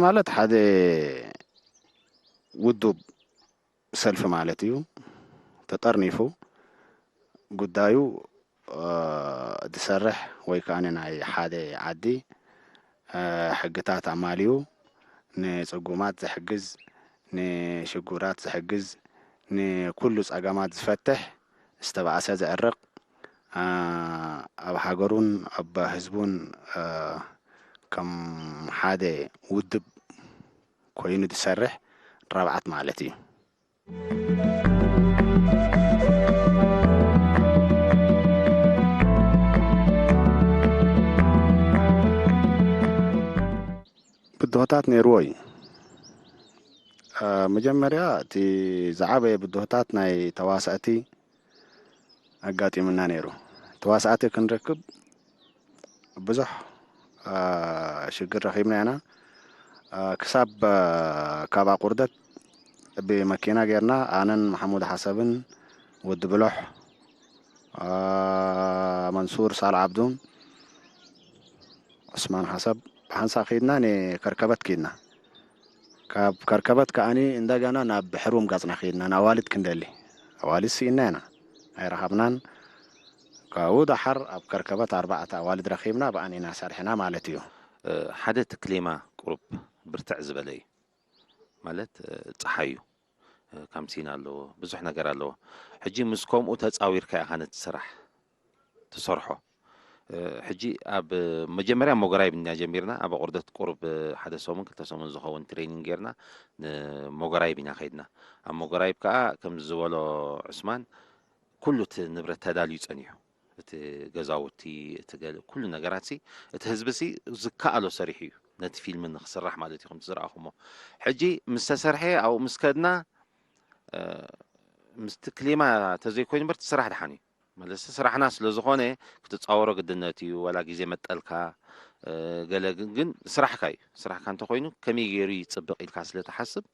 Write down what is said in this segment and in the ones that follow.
ማለት ሓደ ውዱብ ሰልፊ ማለት እዩ። ተጠርኒፉ ጉዳዩ፣ እ፣ ዝሰርሕ ወይ ከኣ ናይ ሓደ ዓዲ፣ እ፣ ሕግታት ኣማልዩ ንጽጉማት ዝሕግዝ፣ ንሽጉራት ዝሕግዝ፣ ንኩሉ ጸገማት ዝፈትሕ፣ ዝተባእሰ ዘዕርቕ፣ እ፣ ኣብ ሃገሩን ኣብ ህዝቡን፣ እ፣ ከም ሓደ ውድብ ኮይኑ ዝሰርሕ ራብዓት ማለት እዩ። ብድሆታት ነይርዎ እዩ። እ፣ መጀመርያ እቲ ዝዓበየ ብድሆታት ናይ ተዋሳእቲ ኣጋጢሙና ነይሩ። ተዋሳእቲ ክንረክብ ብዙሕ፣ እ፣ ሽግር ረኺብና ኢና። እ፣ ክሳብ፣ እ፣ ካብ ኣቑርደት ብመኪና ጌርና ኣነን መሓሙድ ሓሰብን ወዲ ብሎሕ፣ እ፣ መንሱር ሳል ዓብዱን ዑስማን ሓሰብ ብሓንሳእ ከይድና ንከርከበት ከይድና። ካብ ከርከበት ከኣኒ እንደገና ናብ ሕሩም ገጽና ከይድና ንኣዋልድ ክንደሊ። ኣዋልድ ስኢና ኢና፣ ኣይረኸብናን። ካብኡ ደሓር ኣብ ከርከበት ኣርባዕተ ኣዋልድ ረኺብና ብኣን ኢና ሰሪሕና ማለት እዩ። እ፣ ሓደ እቲ ክሌማ ቁሩብ ብርትዕ ዝበለ እዩ። ማለት፣ እ፣ ጸሓይ እዩ። እ፣ ካምሲን ኣለዎ፣ ብዙሕ ነገር ኣለዎ። ሕጂ ምስ ከምኡ ተጻዊርካ ኢኻ ነቲ ስራሕ ትሰርሖ። እ፣ ሕጂ ኣብ መጀመርያ ሞጎራይብ ኢና ጀሚርና። ኣብ ኣቑርደት ቁሩብ ሓደ ሰሙን ክልተ ሰሙን ዝኸውን ትሬኒንግ ጌርና ንሞጎራይብ ኢና ከይድና። ኣብ ሞጎራይብ ከኣ ከምዚ ዝበሎ ዑስማን ኩሉ እቲ ንብረት ተዳልዩ ጸኒሑ። እቲ ገዛውቲ፣ እቲ ገለ፣ ኩሉ ነገራትሲ፣ እቲ ህዝብሲ ዝከኣሎ ሰሪሑ እዩ ነቲ ፊልም ንክስራሕ ማለት እዩ፣ ከምቲ ዝረኣኹሞ። ሕጂ ምስ ተሰርሐ ኣብኡ ምስ ከድና፣ እ፣ ምስቲ ክሌማ ተዘይኮይኑ እምበር እቲ ስራሕ ደሓን እዩ። ማለት ስራሕና ስለ ዝኾነ ክትጻወሮ ግድነት እዩ፣ ዋላ ግዜ መጠልካ፣ እ፣ ገለ ግን፣ ግን ስራሕካ እዩ። ስራሕካ እንተኾይኑ ከመይ ገይሩ ይጽብቕ ኢልካ ስለ ትሓስብ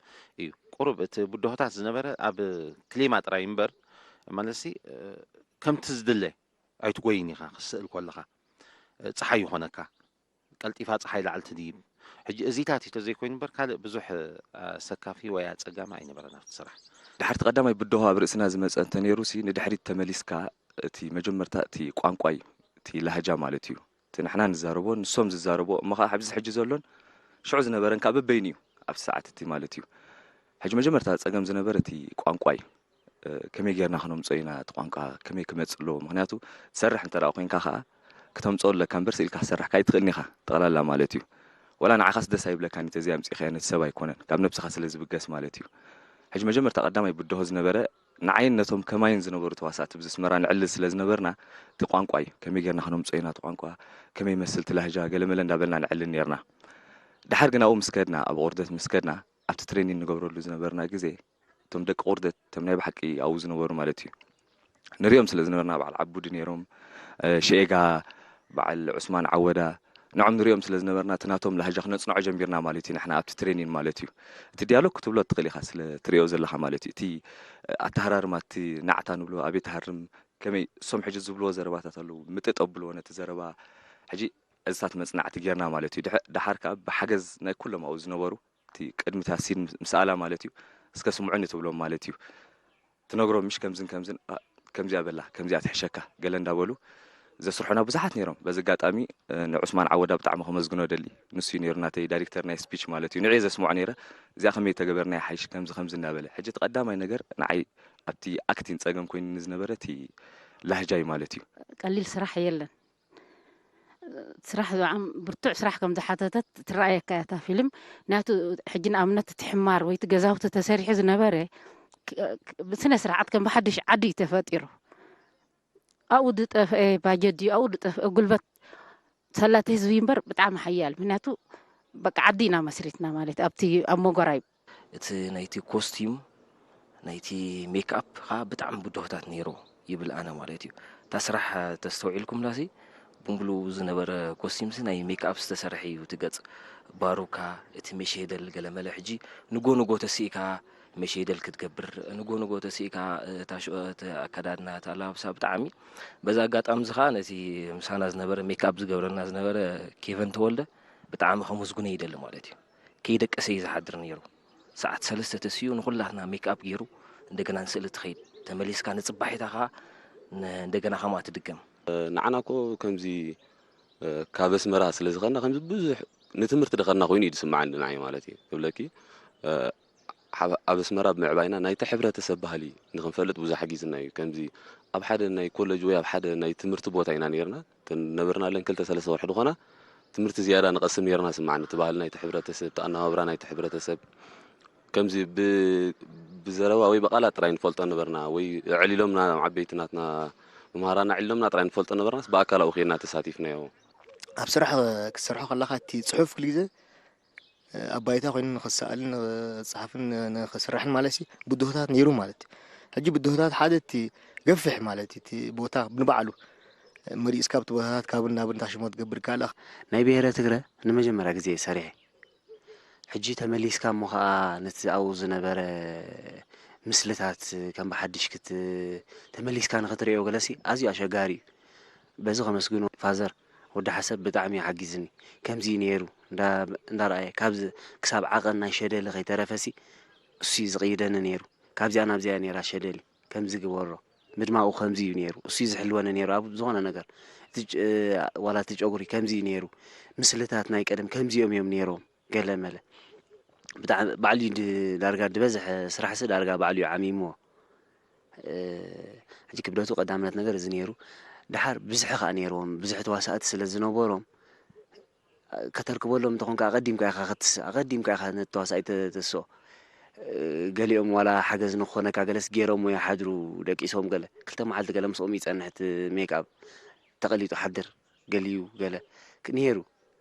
እዩ። ቁሩብ እቲ ብድሆታት ዝነበረ ኣብ ክሌማ ጥራይ እምበር፣ ማለትሲ፣ እ፣ ከምቲ ዝድለ ኣይትጎይን ኢኻ። ክትስእል ከለኻ፣ እ፣ ጸሓይ ይኾነካ። ቀልጢፋ ጸሓይ ላዕሊ ትድይብ። ሕጂ እዚታት እዩ ተዘይኮይኑ እምበር ካልእ ብዙሕ፣ እ፣ ኣሰካፊ ወይ ኣጸጋሚ ኣይነበረን ኣብቲ ስራሕ። ድሕርቲ ቀዳማይ ብድሆ ኣብ ርእስና ዝመጸ እንተ ነይሩሲ፣ ንድሕሪት ተመሊስካ እቲ መጀመርታ እቲ ቋንቋ እዩ፣ እቲ ላህጃ ማለት እዩ። እቲ ንሕና ንዛረቦ፣ ንሶም ዝዛረቦ፣ እሞ ኸዓ ኣብዚ ሕጂ ዘሎን ሽዑ ዝነበረን ከኣ በበይኑ እዩ፣ ኣብቲ ሰዓት እቲ ማለት እዩ። ሕጂ መጀመርታ ጸገም ዝነበረ እቲ ቋንቋ እዩ። እ፣ ከመይ ጌርና ክነምጽኦ ኢና እቲ ቋንቋ፣ ከመይ ክመጽእ ኣለዎ? ምኽንያቱ ትሰርሕ እንተ ደኣ ኮይንካ ከኣ፣ ክተምጽኦ ኣለካ እምበር፣ ስኢልካ ክትሰርሕ ከኣ ኣይትኽእልን ኢኻ፣ ጠቕላላ ማለት እዩ። ወላ ንዓኻስ ደስ ኣይብለካን እዩ፣ ተዘይ ኣምጺእካዮ ነቲ ሰብ ኣይኮነን፣ ካብ ነብስኻ ስለ ዝብገስ ማለት እዩ። ሕጂ መጀመርታ ቀዳማይ ብድሆ ዝነበረ፣ ንዓይን ነቶም ከማይን ዝነበሩ ተዋሳእቲ ብዚ ኣስመራ ንዕልል ስለ ዝነበርና፣ እቲ ቋንቋ እዩ። ከመይ ጌርና ክነምጽኦ ኢና እቲ ቋንቋ፣ ከመይ ይመስል እቲ ላህጃ፣ ገለመለ እንዳበልና ንዕልል ኔርና። ደሓር ግን ኣብኡ ምስ ከድና፣ ኣብ ቁርደት ምስ ከድና፣ ኣብቲ ትሬኒን ንገብረሉ ዝነበርና ግዜ፣ እቶም ደቂ ቁርደት፣ እቶም ናይ ብሓቂ ኣብኡ ዝነበሩ ማለት እዩ። ንሪኦም ስለ ዝነበርና፣ በዓል ዓቡዲ ነይሮም፣ እ፣ ሽኤጋ፣ በዓል ዑስማን ዓወዳ፣ ንዖም ንሪኦም ስለ ዝነበርና፣ እቲ ናቶም ላህጃ ክነጽንዖ ጀሚርና ማለት እዩ፣ ንሕና ኣብቲ ትሬኒን ማለት እዩ። እቲ ዲያሎግ ክትብሎ ትኽእል ኢኻ፣ ስለ ትሪኦ ዘለኻ ማለት እዩ። እቲ፣ እ፣ ኣተሃራርማ፣ እቲ ናዕታ ንብሎ፣ ኣበይ ትሃርም፣ ከመይ እሶም ሕጂ ዝብልዎ ዘረባታት ኣለዉ፣ ምጥጥ ኣብልዎ ነቲ ዘረባ። ሕጂ እዚታት መጽናዕቲ ጌርና ማለት እዩ። ድሐ-፣ ደሓር ከኣ ብሓገዝ ናይ ኩሎም ኣብኡ ዝነበሩ፣ እቲ ቅድሚታ ሲን ምስ ኣላ ማለት እዩ፣ እስከ ስምዑኒ ትብሎም ማለት እዩ። ትነግሮም፣ "ምሽ ከምዝን ከምዝን፣ ኣ፣ ከምዚኣ በላ፣ ከምዚኣ ትሕሸካ" ገለ እንዳበሉ ዘስርሑና ብዙሓት ነይሮም። በዚ ኣጋጣሚ፣ እ፣ ንዑስማን ዓወዳ ብጣዕሚ ከመስግኖ ደሊ። ንሱ እዩ ነይሩ ናተይ ዳይሬክተር ናይ ስፒች ማለት እዩ። ንዕኡ ዘስምዖ ነይረ፣ "እዚኣ ከመይ ተገበርና ይሓይሽ፣ ከምዚ ከምዚ" እንዳበለ። ሕጂ እቲ ቀዳማይ ነገር ንዓይ ኣብቲ ኣክቲን ጸገም ኮይኑኒ ዝነበረ እቲ ላህጃ እዩ ማለት እዩ። ቀሊል ስራሕ የለን። ስራሕ ብጣዕሚ ብርቱዕ ስራሕ ከም ዝሓተተት ትረኣየካ እያ እታ ፊልም። ምክንያቱ ሕጂ ንኣብነት እቲ ሕማር ወይ እቲ ገዛውቲ ተሰሪሑ ዝነበረ ክ-፣ ክ-፣ ብስነ ስርዓት ከም ብሓድሽ ዓዲ እዩ ተፈጢሩ። ኣብኡ ዝጠፍአ ባጀት ድዩ፣ ኣብኡ ዝጠፍአ ጉልበት ሰላቲ ህዝቢ እምበር ብጣዕሚ ሓያል። ምክንያቱ በቃ ዓዲ ኢና መስሪትና ማለት ኣብቲ ኣብ መጎራይ። እቲ ናይቲ ኮስቲም፣ ናይቲ ሜክኣፕ ኸኣ ብጣዕሚ ብድሆታት ነይሩ ይብል ኣነ ማለት እዩ። እታ ስራሕ ተስተውዒልኩምላሲ፣ ብምሉኡ ዝነበረ ኮስቲምሲ ናይ ሜክኣፕ ዝተሰርሐ እዩ። እቲ ገጽ ባሩካ፣ እቲ መሸደል ገለመለ። ሕጂ ንጎ ንጎ ተስኢካ መሸደል ክትገብር፣ ንጎ ንጎ ተስኢካ እታ ሽ-፣ እቲ ኣከዳድና፣ እቲ ኣለባብሳ ብጣዕሚ። በዚ ኣጋጣሚ እዚ ኸኣ ነቲ ምሳና ዝነበረ ሜክኣፕ ዝገብረና ዝነበረ ኬቨን ተወልደ ብጣዕሚ ከመስግኖ ይደሊ ማለት እዩ። ከይደቀሰ እዩ ዝሓድር ነይሩ። ሰዓት ሰለስተ ተሲኡ ንኹላትና ሜክኣፕ ገይሩ እንደገና ንስእሊ ትኸይድ። ተመሊስካ ንጽባሒታ ኸዓ ን-፣ እንደገና ከምኣ ትድገም። ንዓና እኮ ከምዚ፣ እ፣ ካብ ኣስመራ ስለ ዝኸድና ከምዚ ብዙሕ ንትምህርቲ ዝኸድና ኮይኑ እዩ ዝስምዓኒ ንዓይ ማለት እዩ ክብለኪ። እ፣ ሓብ-፣ ኣብ ኣስመራ ብምዕባይና ናይቲ ሕብረተሰብ ባህሊ ንኽንፈልጥ ብዙሕ ሓጊዝና እዩ። ከምዚ ኣብ ሓደ ናይ ኮለጅ ወይ ኣብ ሓደ ናይ ትምህርቲ ቦታ ኢና ነይርና። እተን ነበርናለን ክልተ ሰለስተ ወርሒ ዝኾና ትምህርቲ ዝያዳ ንቐስም ነይርና ስምዓኒ። እቲ ባህሊ ናይቲ ሕብረተሰብ፣ እቲ ኣነባብራ ናይቲ ሕብረተሰብ ከምዚ ብ-፣ ብዘረባ ወይ ብቓላት ጥራይ ንፈልጦ ነበርና፣ ወይ ኣዕሊሎምና ዓበይቲ ናትና መምሃራና ኣዕሊሎምና ጥራይ ንፈልጦ ነበርናስ ብኣካል ኣብኡ ኬድና ተሳቲፍናዮ። ኣብ ስራሕ ክትሰርሖ ከለኻ እቲ ጽሑፍ ኩሉ ግዜ ኣብ ባይታ ኮይኑ ንኽሰኣልን ንኽጽሓፍን ንኽስራሕን ማለት ሲ ብድሆታት ነይሩ ማለት እዩ። ሕጂ ብድሆታት ሓደ እቲ ገፍሕ ማለት እዩ፣ እቲ ቦታ ንባዕሉ መሪጽካ ኣብቲ ቦታታት ካብን ናብን ታሽሞ ትገብር ካልእ ናይ ብሄረ ትግረ ንመጀመርያ ግዜ እየ ሰሪሐ። ሕጂ ተመሊስካ እሞ ኸኣ ነቲ ኣብኡ ዝነበረ ምስልታት ከም ብሓድሽ ክት-፣ ተመሊስካ ንኽትርእዮ ገለሲ ኣዝዩ ኣሸጋሪ እዩ። በዚ ከመስግኖ ፋዘር ወዲ ሓሰብ ብጣዕሚ እዩ ሓጊዝኒ። ከምዚ እዩ ነይሩ እንዳ-፣ እንዳረኣየ ካብዚ ክሳብ ዓቐን ናይ ሸደሊ ከይተረፈሲ እሱ እዩ ዝቕይደኒ ነይሩ። ካብዚኣ ናብዚኣ እያ ነይራ ሸደሊ። ከምዚ ግበሮ፣ ምድማቑ ከምዚ እዩ ነይሩ፣ እሱ እዩ ዝሕልወኒ ነይሩ ኣብ ዝኾነ ነገር። እቲ ጭ-፣ ዋላ እቲ ጨጉሪ ከምዚ እዩ ነይሩ፣ ምስልታት ናይ ቀደም ከምዚኦም እዮም ነይሮም፣ ገለ መለ። ብጣዕሚ ባዕሉ እዩ ድ-፣ ዳርጋ ዝበዝሐ ስራሕሲ ዳርጋ ባዕሉ እዩ ዓሚምዎ። እ፣ ሕጂ ክብደቱ ቀዳምነት ነገር እዚ ነይሩ። ደሓር ብዝሒ ከኣ ነይርዎም፣ ብዙሒ ተዋሳእቲ ስለ ዝነበሮም፣ ከተርክበሎም እንተኾንካ ኣቐዲምካ ኢኻ ክትስ-፣ ኣቐዲምካ ኢኻ ነቲ ተዋሳኣይ ተ-፣ ተስኦ። እ፣ ገሊኦም ዋላ ሓገዝ ንክኾነካ ገለስ ገይሮምዎ ይሓድሩ ደቂሶም ገለ። ክልተ መዓልቲ ገለ ምስኦም ይጸንሕ እቲ ሜክኣፕ። ተቐሊጡ ሓድር ገሊዩ ገለ ክ-፣ ነይሩ።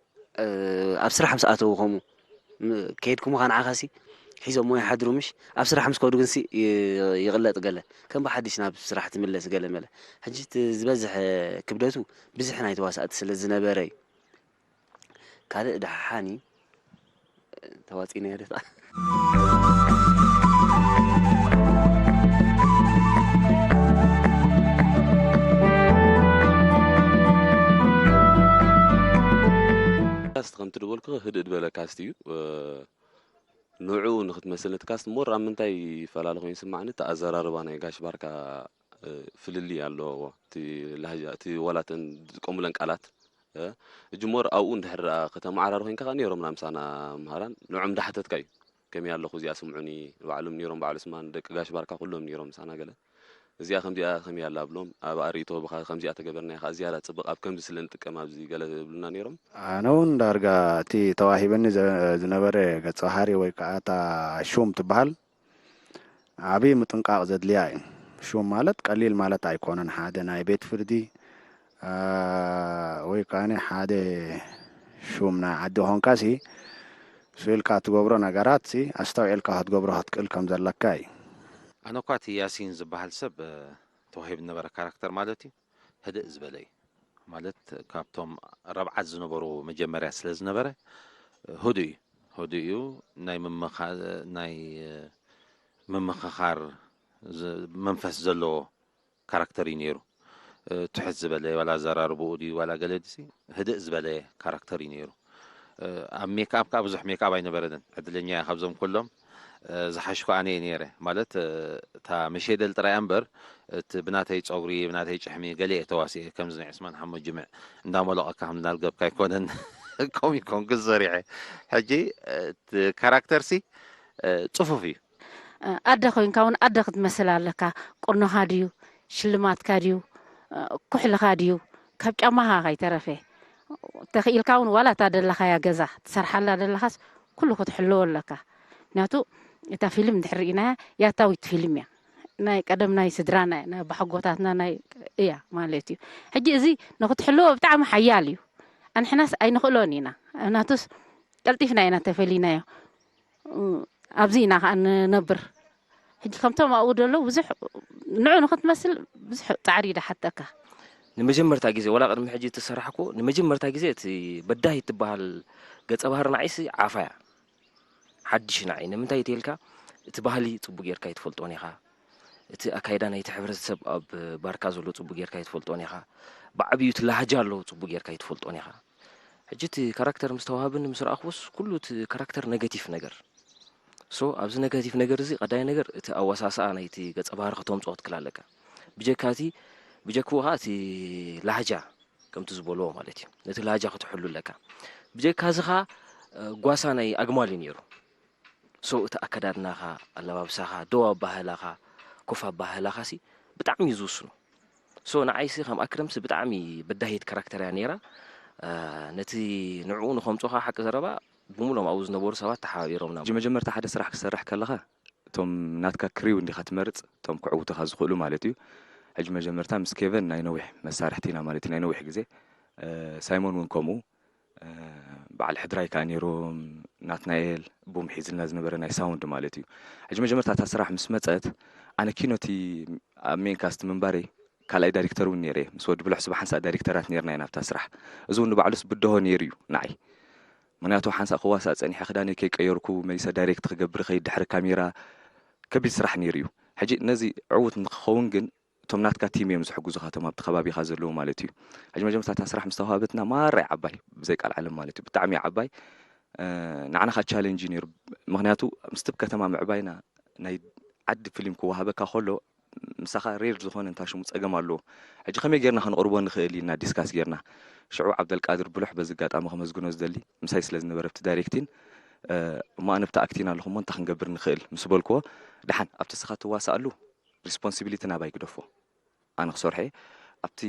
እ፣ ኣብ ስራሕ ምስ ኣተዉ ከምኡ ም-፣ ከየድኩምኻ ንዓኻሲ ሒዞምዎ ይሓድሩ ምሽ? ኣብ ስራሕ ምስ ከዱ ግንሲ ይ-፣ ይቕለጥ ገለ። ከም ብሓድሽ ናብ ስራሕ ትምለስ ገለ መለ። ሕጂ እቲ ዝበዝሐ ክብደቱ ብዝሒ ናይ ተዋሳእቲ ስለ ዝነበረ እዩ። ካልእ ደሓሓኒ ተዋጺእናዮ ዶ? ካስት ከምቲ ዝበልኩ ህድእ ዝበለ ካስት እዩ። እ፣ ንዕኡ ንኽትመስል ነቲ ካስት ሞር ኣብ ምንታይ ይፈላለ ኮይኑ ይስምዓኒ? እቲ ኣዘራርባ ናይ ጋሽ ባርካ፣ እ፣ ፍልልይ ኣለዎ። እቲ ላህጃ፣ እቲ ዋላ እተን ዝጥቀሙለን ቃላት፣ እ፣ ሕጂ ሞር ኣብኡ እንድሕር ደኣ ከተመዓራሪ ኮይንካ ከኣ ነይሮምና ምሳና መሃራን፣ ንዕኦም እንዳሓተትካ እዩ። ከመይ ኣለኹ እዚኣ ስምዑኒ፣ ንባዕሎም ነይሮም፣ በዓል ዑስማን፣ ደቂ ጋሽ ባርካ ኩሎም ነይሮም ምሳና ገለ። እዚኣ ከምዚኣ ከመይ ኣላ ኣብሎም፣ ኣብኣ ርእይቶ ወሃብኻ ከምዚኣ ተገበርናያ ከኣ ዝያዳ ጽብቕ፣ ኣብ ከምዚ ስለ ንጥቀም ኣብዚ ገለ ይብሉና ነይሮም። ኣነ እውን ዳርጋ እቲ ተዋሂበኒ ዘ-፣ ዝነበረ ገጸ ባህሪ ወይ ከኣ እታ ሹም ትበሃል ዓቢ ምጥንቃቕ ዘድልያ እዩ። ሹም ማለት ቀሊል ማለት ኣይኮነን። ሓደ ናይ ቤት ፍርዲ፣ አ፣ ወይ ከኣኒ ሓደ ሹም ናይ ዓዲ ኾንካሲ፣ ስኢልካ ትገብሮ ነገራትሲ ኣስተውዒልካ ክትገብሮ ክትክእል ከም ዘለካ እዩ። ኣነ እኳ እቲ ያሲን ዝበሃል ሰብ፣ እ፣ ተዋሂቡ ዝነበረ ካራክተር ማለት እዩ፣ ህድእ ዝበለ እዩ። ማለት ካብቶም ረብዓት ዝነበሩ መጀመርያ ስለ ዝነበረ፣ ህዱእ እዩ። ህዱእ እዩ። ናይ ምምኻ-፣ ናይ፣ እ፣ ምምኽኻር ዝ-፣ መንፈስ ዘለዎ ካራክተር እዩ ነይሩ። እ፣ ትሕት ዝበለ ዋላ ኣዘራርብኡ ድዩ ዋላ ገለ ድሲ ህድእ ዝበለ ካራክተር እዩ ነይሩ። እ፣ ኣብ ሜክኣፕ ከኣ ብዙሕ ሜክኣፕ ኣይነበረንን። ዕድለኛ እየ ካብዞም ኩሎም፣ እ፣ ዝሓሽኩ ኣነ እየ ነይረ። ማለት፣ እ፣ እታ መሸደል ጥራይ እያ እምበር፣ እቲ ብናተይ ጸጉሪ፣ ብናተይ ጭሕሚ ገለ እየ ተዋሲኤ። ከምዚ ናይ ዑስማን ሓመድ ጅምዕ እንዳሞለቐካ ከም ዝናልገብካ ኣይኮነን። ኮሚክ ኮንኩ ሰሪሐ። ሕጂ፣ እ፣ እቲ ካራክተርሲ፣ እ፣ ጽፉፍ እዩ። ኣደ ኮይንካ እውን ኣደ ክትመስል ኣለካ። ቁኖኻ ድዩ፣ ሽልማትካ ድዩ፣ ኩሕልኻ ድዩ፣ ካብ ጫማኻ ከይተረፈ። ተኽኢልካ እውን ዋላ እታ ደለኻያ ገዛ ትሰርሓላ ደለኻስ ኩሉ ክትሕልዎ ኣለካ። ምክንያቱ እታ ፊልም እንድሕር ርኢናያ ያታዊት ፊልም እያ። ናይ ቀደም ናይ ስድራና እያ፣ ናይ ኣቦሓጎታትና ናይ እያ ማለት እዩ። ሕጂ እዚ ንክትሕልዎ ብጣዕሚ ሓያል እዩ። ኣንሕናስ ኣይንኽእሎን ኢና። ምክንያቱስ ቀልጢፍና ኢና ተፈሊናዮ። ኣብዚ ኢና ከኣ ንነብር። ሕጂ ከምቶም ኣብኡ ዘለዉ ብዙሕ ንዑ ንኽትመስል ብዙሕ ጻዕሪ እዩ ዝሓተካ። ንመጀመርታ ግዜ፣ ዋላ ቅድሚ ሕጂ እተሰራሕኩዎ፣ ንመጀመርታ ግዜ እቲ በዳሂት ትበሃል ገጸ ባህሪ ንዓይሲ ዓፋ እያ። ሓድሽ ንዓይ። ንምንታይ ተይልካ፣ እቲ ባህሊ ጽቡቕ ጌርካ ኣይትፈልጦን ኢኻ። እቲ ኣካይዳ ናይቲ ሕብረተሰብ ኣብ ባርካ ዘሎ ጽቡቕ ጌርካ ኣይትፈልጦን ኢኻ። ብዓብዩ እቲ ላህጃ ኣለዎ ጽቡቕ ጌርካ ኣይትፈልጦን ኢኻ። ሕጂ እቲ ካራክተር ምስ ተዋሃበኒ ምስ ረኣኽዎስ፣ ኩሉ እቲ ካራክተር ኔጋቲቭ ነገር። ሶ ኣብዚ ኔጋቲቭ ነገር እዚ፣ ቀዳይ ነገር እቲ ኣወሳስኣ ናይቲ ገጸ ባህሪ ከተምጽኦ ክትክእል ኣለካ። ብጀካ እቲ፣ ብጀክኡ ኸኣ እቲ ላህጃ ከምቲ ዝበልዎ ማለት እዩ። ነቲ ላህጃ ክትሕሉ ኣለካ። ብጀካ እዚ ኸኣ፣ እ፣ ጓሳ ናይ ኣግማል እዩ ነይሩ። ሶ እቲ ኣከዳድናኻ፣ ኣለባብሳኻ፣ ደው ኣባህላኻ፣ ኮፍ ኣባህላኻሲ ብጣዕሚ እዩ ዝውስኖ። ሶ ንዓይሲ ከም ኣክረምሲ ብጣዕሚ በዳሂት ካራክተር እያ ነይራ። እ፣ ነቲ ንዕኡ ንኸምጾ ኸኣ ሓቂ ዘረባ ብምሎም ኣብኡ ዝነበሩ ሰባት ተሓባቢሮምና። ሕጂ መጀመርታ ሓደ ስራሕ ክትሰርሕ ከለኻ እቶም ናትካ ክሪው እንዲኻ ትመርጽ፣ እቶም ክዕውቱኻ ዝኽእሉ ማለት እዩ። ሕጂ መጀመርታ ምስ ኬቨን ናይ ነዊሕ መሳርሕቲ ኢና ማለት እዩ፣ ናይ ነዊሕ ግዜ። እ፣ ሳይሞን እውን ከምኡ። እ፣ በዓል ሕድራይ ከኣ ነይሩ፣ ናትናኤል ቡም ሒዝልና ዝነበረ ናይ ሳውንድ ማለት እዩ። ሕጂ መጀመርታ እታ ስራሕ ምስ መጸት፣ ኣነ ኪኖቲ ኣብ ሜን ካስት ምንባረይ ካልኣይ ዳይሬክተር እውን ነይረ እየ። ምስ ወዲ ብሉሕ ስብ ሓንሳእ ዳይሬክተራት ነይርና ኢና ኣብታ ስራሕ። እዚ እውን ንባዕሉስ ብድሆ ነይሩ እዩ ንዓይ። ምኽንያቱ ሓንሳእ ክዋሳእ ጸኒሐ ክዳነይ ከይቀየርኩ መሊሰ ዳይሬክት ክገብር ከይድ ድሕሪ ካሜራ ከቢድ ስራሕ ነይሩ እዩ። ሕጂ ነዚ ዕዉት ንክኸውን ግን እቶም ናትካ ቲም እዮም ዝሕግዙኻ፣ እቶም ኣብቲ ከባቢኻ ዘለዉ ማለት እዩ። ሕጂ መጀመርታ እታ ስራሕ ምስ ተዋሃበትና ማራ እያ ዓባይ፣ ብዘይ ቃል ዓለም ማለት እዩ። ብጣዕሚ እያ ዓባይ። እ፣ ንዓና ኸኣ ቻሌንጅ እዩ ነይሩ። ምኽንያቱ ምስቲ ከተማ ምዕባይና ናይ ዓዲ ፊልም ክወሃበካ ከሎ ምሳኻ ሬር ዝኾነ እንታይ ሽሙ ጸገም ኣለዎ። ሕጂ ከመይ ጌርና ከነቕርቦ ንኽእል ኢልና ዲስካስ ጌርና። ሽዑ ዓብደልቃድር ብሉሕ በዚ ኣጋጣሚ ከመስግኖ ዝደሊ ምሳይ ስለ ዝነበረ ኣብቲ ዳይሬክቲን፣ እ፣ እሞ ኣነ ኣብቲ ኣክቲን ኣለኹ እሞ እንታይ ክንገብር ንኽእል ምስ በልክዎ፣ ደሓን ኣብቲ ንስኻ ትዋሳኣሉ ሪስፖንሲቢሊቲ ናባይ ግደፎ። ኣነ ክሰርሖ እየ። ኣብቲ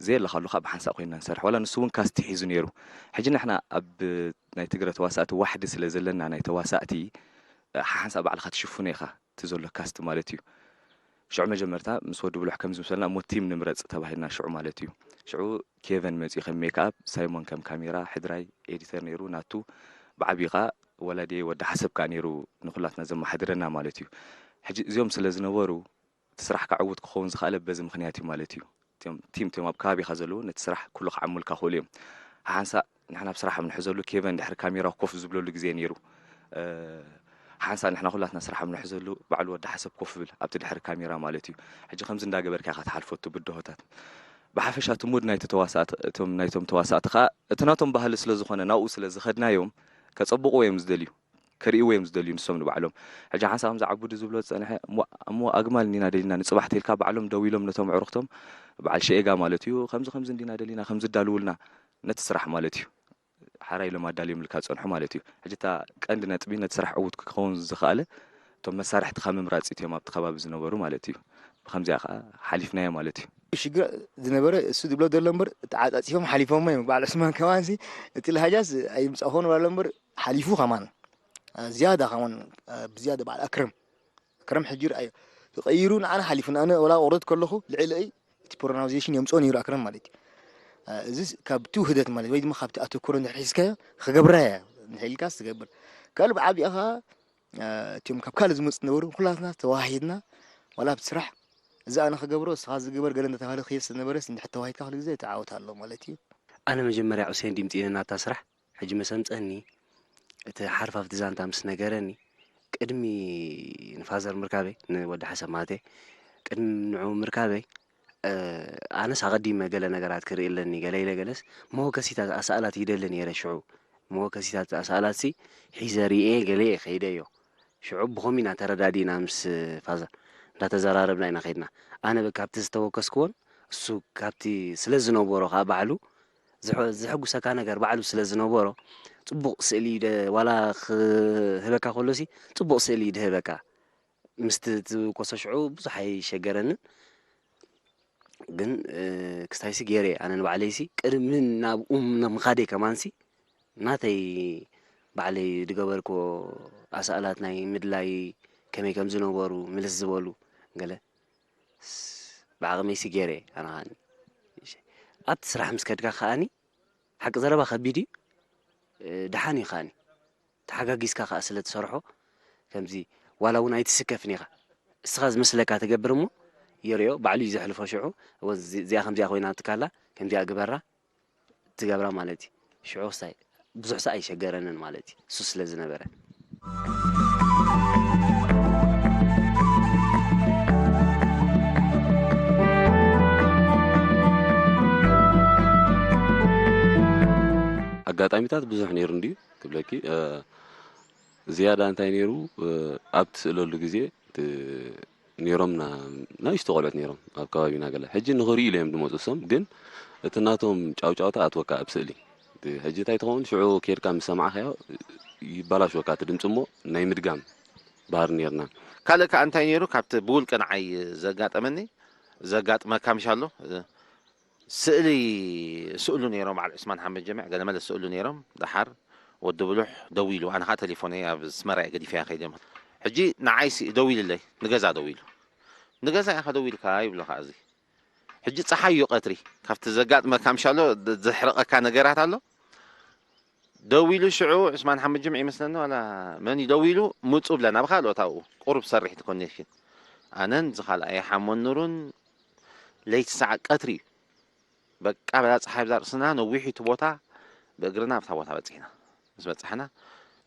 ዘየለኻሉ ከዓ ብሓንሳእ ኮይንና ንሰርሕ። ዋላ ንሱ እውን ካስት ሒዙ ነይሩ። ሕጂ ንሕና ኣብ ናይ ትግረ ተዋሳእቲ ዋሕዲ ስለ ዘለና ናይ ተዋሳእቲ፣ ሓሓንሳእ ባዕልኻ ትሽፍኖ ኢኻ እቲ ዘሎ ካስት ማለት እዩ። ሽዑ መጀመርታ ምስ ወዲ ብሉሕ ከምዚ ምስ በልና እሞ ቲም ንምረጽ ተባሂልና ሽዑ ማለት እዩ። ሽዑ ኬቨን መጺኡ ከም ሜክኣፕ፣ ሳይሞን ከም ካሜራ፣ ሕድራይ ኤዲተር ነይሩ፣ ናቱ ብዓቢኡ ከዓ ወላዲየይ ወዲ ሓሰብ ከዓ ነይሩ ንኹላትና ዘመሓድረና ማለት እዩ። ሕጂ እዚኦም ስለ ዝነበሩ እቲ ስራሕ ከዕውት ክኸውን ዝኸኣለ በዚ ምኽንያት እዩ ማለት እዩ። እቲኦም ቲም እቲኦም ኣብ ከባቢኻ ዘለዉ ነቲ ስራሕ ኩሉ ክዓሙልካ ክእሉ እዮም። ሓንሳእ ንሕና ኣብ ስራሕ ኣብ ንሕዘሉ ኬቨን ድሕሪ ካሜራ ኮፍ ዝብለሉ ግዜ ነይሩ። እ፣ ሓንሳእ ንሕና ኩላትና ስራሕ ኣብ ንሕዘሉ ባዕሉ ወዲ ሓሰብ ኮፍ ብል ኣብቲ ድሕሪ ካሜራ ማለት እዩ። ሕጂ ከምዚ እንዳገበርካ ኢኻ ትሓልፎ እቲ ብድሆታት። ብሓፈሻ እቲ ሙድ ናይቲ ተዋሳእቲ፣ እቶም ናይቶም ተዋሳእቲ ኸኣ እቲ ናቶም ባህሊ ስለ ዝኾነ ናብኡ ስለ ዝኸድናዮም ከጸብቕዎ እዮም ዝደልዩ። ከርእይዎ እዮም ዝደልዩ ንሶም ንባዕሎም። ሕጂ ሓንሳብ ከምዚ ዓቡዲ ዝብሎ ዝጸንሐ፣ እሞ፣ እሞ ኣግማል እንዲና ደሊና ንጽባሕ ተልካ ባዕሎም ደው ኢሎም ነቶም ኣዕሩኽቶም፣ በዓል ሸኤጋ ማለት እዩ፣ ከምዚ ከምዚ እንዲና ደሊና፣ ከምዚ ኣዳልውልና ነቲ ስራሕ ማለት እዩ። ሓራይ ኢሎም ኣዳልዮምልካ ዝጸንሑ ማለት እዩ። ሕጂ እታ ቀንዲ ነጥቢ ነቲ ስራሕ ዕዉት ክኸውን ዝኸኣለ እቶም መሳርሕትኻ ምምራጽ እቲኦም ኣብቲ ከባቢ ዝነበሩ ማለት እዩ። ብኸምዚኣ ኸኣ ሓሊፍናዮ ማለት እዩ። ሽግር ዝነበረ እሱ ዝብሎ ዘሎ እምበር ተዓጻጺፎም ሓሊፎሞ እዮም። በዓል ዑስማን ከማንሲ እቲ ላህጃስ ኣይምጻእኮን ዋላ እምበር ሓሊፉ ከማን፣ እ፣ ዝያዳ ከማን፣ እ፣ ብዝያዳ በዓል ኣክረም፣ ኣክረም ሕጂ ረኣዮ ተቐይሩ ንዓና ሓሊፉ። ንኣነ ወላ ቁረጽ ከለኹ ልዕለይ እቲ ፕሮናውንሲዬሽን የምጽኦ ነይሩ ኣክረም ማለት እዩ። እ፣ እዚስ ካብቲ ውህደት ማለት ወይ ድማ ካብቲ ኣተኩሮ እንድሕር ሒዝካዮ ክገብራ እያ እንድሕር ኢልካስ ትገብር። ካልእ ብዓቢኡ ኸኣ፣ እ፣ እቲኦም ካብ ካልእ ዝመጹ ዝነበሩ ኩላትና ተዋሂድና ዋላ ኣብቲ ስራሕ እዚ ኣነ ክገብሮ ንስኻ እዚ ግበር ገለ እንዳተባህለ ክኸይድ ስለ ዝነበረስ እንድሕር ተዋሂድካ ኩሉ ግዜ እቲ ዓወት ኣሎ ማለት እዩ። ኣነ መጀመርያ ዑሴን ድምጺ ናታ ስራሕ ሕጂ መሰምጸኒ፣ እቲ ሓርፋፍ እቲ ዛንታ ምስ ነገረኒ፣ ቅድሚ ንፋዘር ምርካበይ፣ ንወዲ ሓሰብ ማለተይ፣ ቅድሚ ንዕኡ ምርካበይ፣ እ፣ ኣነስ ኣቐዲመ ገለ ነገራት ክርኢ ኣለኒ፣ ገለ ኢለ ገለስ፣ መወከሲታት ኣሳእላት ይደሊ ነይረ ሽዑ። መወከሲታት ኣሳእላትሲ ሒዘ ርእየ ገለ እየ ከይደዮ። ሽዑ ብኸምኡ ኢና ተረዳዲእና ምስ ፋዘር። እንዳተዘራረብና ኢና ከይድና። ኣነ ብ-፣ ካብቲ ዝተወከስክዎን እሱ ካብቲ ስለ ዝነበሮ ከኣ ባዕሉ ዝሐ-፣ ዘሐጉሰካ ነገር ባዕሉ ስለ ዝነበሮ፣ ጽቡቕ ስእሊ ደ-፣ ዋላ ክህበካ ከሎሲ፣ ጽቡቕ ስእሊ እዩ ድህበካ። ምስቲ ትውከሶ ሽዑ ብዙሕ ኣይሸገረንን። ግን፣ እ፣ ክስታይሲ ገይረ እየ። ኣነ ንባዕለይሲ ቅድሚ ናብኡ ምኻደይ ከማንሲ፣ ናተይ ባዕለይ ዝገበርክዎ ኣሳእላት ናይ ምድላይ ከመይ ከም ዝነበሩ፣ ምልስ ዝበሉ ገለ ስ-፣ ብዓቕመይሲ ገይረ እየ። ኣነ ከኣኒ ኣብቲ ስራሕ ምስ ከድካ ከኣኒ፣ ሓቂ ዘረባ ከቢድ እዩ፣ እ፣ ደሓን እዩ ከኣኒ። ተሓጋጊዝካ ከኣ ስለ ትሰርሖ፣ ከምዚ ዋላ እውን ኣይትስከፍን ኢኻ። እስኻ ዝመስለካ ትገብር እሞ፣ ይርእዮ፣ ባዕሉ እዩ ዘሕልፎ ሽዑ፣ እወ፣ እዚ-፣ እዚኣ ከምዚኣ ኮይና ትካላ፣ ከምዚኣ ግበራ፣ ትገብራ ማለት እዩ። ሽዑ ክስታይ ብዙሕ ሰ ኣይሸገረንን ማለት እዩ፣ እሱ ስለ ዝነበረ። ኣጋጣሚታት ብዙሕ ነይሩ እንድዩ ክብለኪ። ዝያዳ እንታይ ነይሩ፣ ኣብ ትስእለሉ ግዜ ነይሮም፣ ናእሽቱ ቆልዑት ነይሮም ኣብ ከባቢና ገለ። ሕጂ ንኽርእዩ ኢሎም እዮም ዝመፁ እሶም፣ ግን እቲ ናቶም ጫውጫውታ ኣትወካ ኣብ ስእሊ። ሕጂ እንታይ ትኸውን፣ ሽዑ ኬድካ ምስ ሰማዕካዮ ይባላሽወካ እቲ ድምፂ እሞ ናይ ምድጋም ባህሪ ነይርና። ካልእ ከኣ እንታይ ነይሩ፣ ካብቲ ብውልቂ ንዓይ ዘጋጠመኒ፣ ዘጋጥመካ ምሽ ኣሎ፣ ስእሊ ስእሉ ነይሮም፣ በዓል ዑስማን ሓመድ ጀሚዕ ገለመለ ስእሉ ነይሮም። ደሓር ወዲ ብሉሕ ደዊሉ፣ ኣነ ከዓ ተሌፎነይ ኣብ ኣስመራ እየ ገዲፈያ ከይደ። ሕጂ ንዓይ ሲ-፣ ደዊልለይ፣ ንገዛ ደዊሉ። "ንገዛ ኢኻ ደዊልካ?" ይብሎ ከዓ እዚ። ሕጂ ፀሓይ እዩ ቀትሪ፣ ካብቲ ዘጋጥመካ ምሽ ኣሎ፣ ድ-፣ ዘሕርቐካ ነገራት ኣሎ። ደዊሉ ሽዑ ዑስማን ሓመድ ጅምዒ ይመስለኒ፣ ዋላ መን እዩ ደዊሉ፣ "ምጹ" ብለና ብካልኦት ኣብኡ ቁሩብ ሰሪሕ እቲ ኮኔክሽን። ኣነን ዝኻልኣየ ሓሞን ኑሩን ለይቲ ሰዓት ቀትሪ እዩ። በቃ በላ ፀሓይ ብዛ ርእስና ነዊሕ እዩ እቲ ቦታ፣ ብእግርና ኣብታ ቦታ በፂሕና። ምስ በፃሕና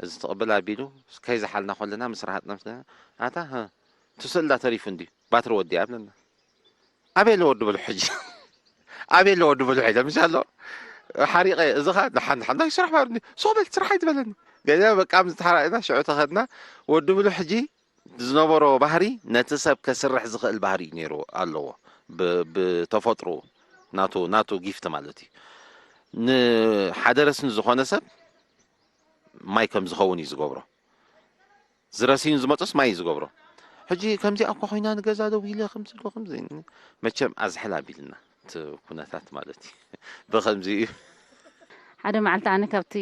እዚ ትቕብል ኣቢሉ ከይዝሓልና ከለና ምስ ረሃጥና ምስ፣ "ኣታ፣ ህ፣ እቲ ስእሊ ዳ ተሪፉ እንድዩ፣ ባትሪ ወዲኣ" ብለና። ኣበይ ኣሎ ወዲ ብሉሕ ሕጂ? ኣበይ ኣሎ ወዲ ብሉሕ ኢለ ምሽ ኣሎ ሓሪቐ፣ እዚ ኸኣ ንሓን ሓን ናይ ስራሕ ባርኒ ሶበል ስራሕ ኣይትበለኒ። ገለ በቃ ምስ ተሓራኢና ሽዑ ተኸድና። ወዲ ብሉሕ ሕጂ ዝነበሮ ባህሪ ነቲ ሰብ ከስርሕ ዝኽእል ባህሪ እዩ ነይሩ ኣለዎ። ብ-፣ ብተፈጥሮ ናቱ፣ ናቱ ጊፍት ማለት እዩ። ንሓደ ረስኒ ዝኾነ ሰብ ማይ ከም ዝኸውን እዩ ዝገብሮ። ዝረስዩ ዝመፁስ ማይ እዩ ዝገብሮ። ሕጂ ከምዚኣ እኮ ኮይና ንገዛ ደው ኢለ ከምዚ ኢለ ከምዚ፣ መቸም ኣዝሕል ኣቢልና እቲ ኩነታት ማለት እዩ። ብኸምዚ እዩ። ሓደ መዓልቲ ኣነ ካብቲ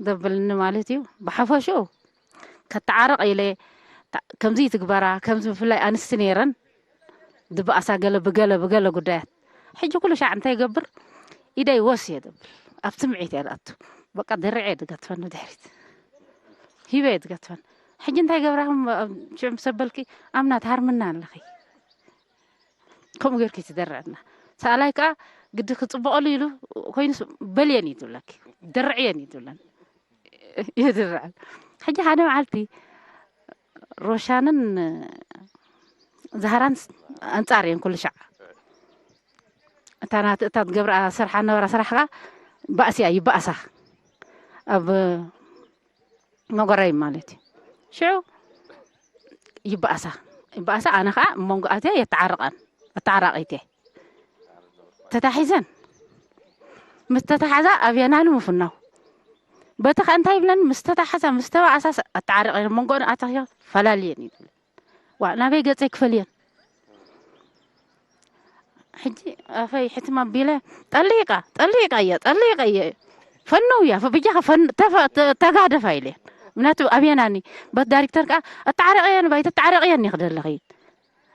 ደብልኒ ማለት እዩ፣ ብሓፈሽኡ ከተዓርቕ ኢለ፣ ታ-፣ ከምዚ ትግበራ፣ ከምዚ ብፍላይ ኣንስቲ ነይረን፣ ድበኣሳ ገለ ብገለ፣ ብገለ ጉዳያት። ሕጂ ኩሉ ሻዕ እንታይ ይገብር? ኢደይ ወስ እየ ደብል። ኣብ ስምዒት እየ ዝኣቱ። በቃ ደሪዐ እየ ዝገትፈን ንድሕሪት። ሂበ እየ ዝገትፈን። ሕጂ እንታይ ገብራ? ከም ሽዑ ምስ ኣበልኪ፣ "ኣምና ትሃርምና ኣለኺ። ከምኡ ጌርኪ ትደርዕና። ሰኣላይ ከኣ ግዲ ክጽብቐሉ ኢሉ ኮይኑስ በልየን እዩ ዝብለኪ። ደርዕየን እዩ ዝብለን። ይድርዐን። ሕጂ ሓደ መዓልቲ ሮሻንን ዛህራን ስ-፣ ኣንጻር እየን ኩሉ ሻዕ። እታ ናት-፣ እታ ትገብራ ስርሓ ነበራ ስራሕ ከኣ ባእሲ እያ፣ ይባእሳ። ኣብ መጎረይ ማለት እዩ። ሽዑ ይባእሳ፣ ይባእሳ፣ ኣነ ከኣ መንጎ ኣትየ የተዓርቐን፣ ኣተዓራቒት እየ። ተታሒዘን። ምስ ተታሓዛ ኣብ የናኒ ምፍናው። በቲ ከ እንታይ ይብለኒ? ምስ ተታሓዛ፣ ምስ ተባእሳስ ኣተዓርቐን፣ መንጎን ኣተኽዮ ፈላልየን እዩ ዝብል። ዋ፣ ናበይ ገጸይ ክፈልየን? ሕጂ ኣፈይ ሕትም ኣቢለ፣ "ጠሊቓ፣ ጠሊቐ እየ፣ ጠሊቐ እየ። ፈንው እያ፣ ብጃኻ ፈን-፣ ተፈ-፣ ተ-፣ ተጋደፋ" ኢለየን። ምክንያቱ ኣብ የናኒ፣ በት ዳይሬክተር ከኣ፣ "ኣተዓረቕየን ባይ፣ ተተዓረቕየን እየ ክደለኺ."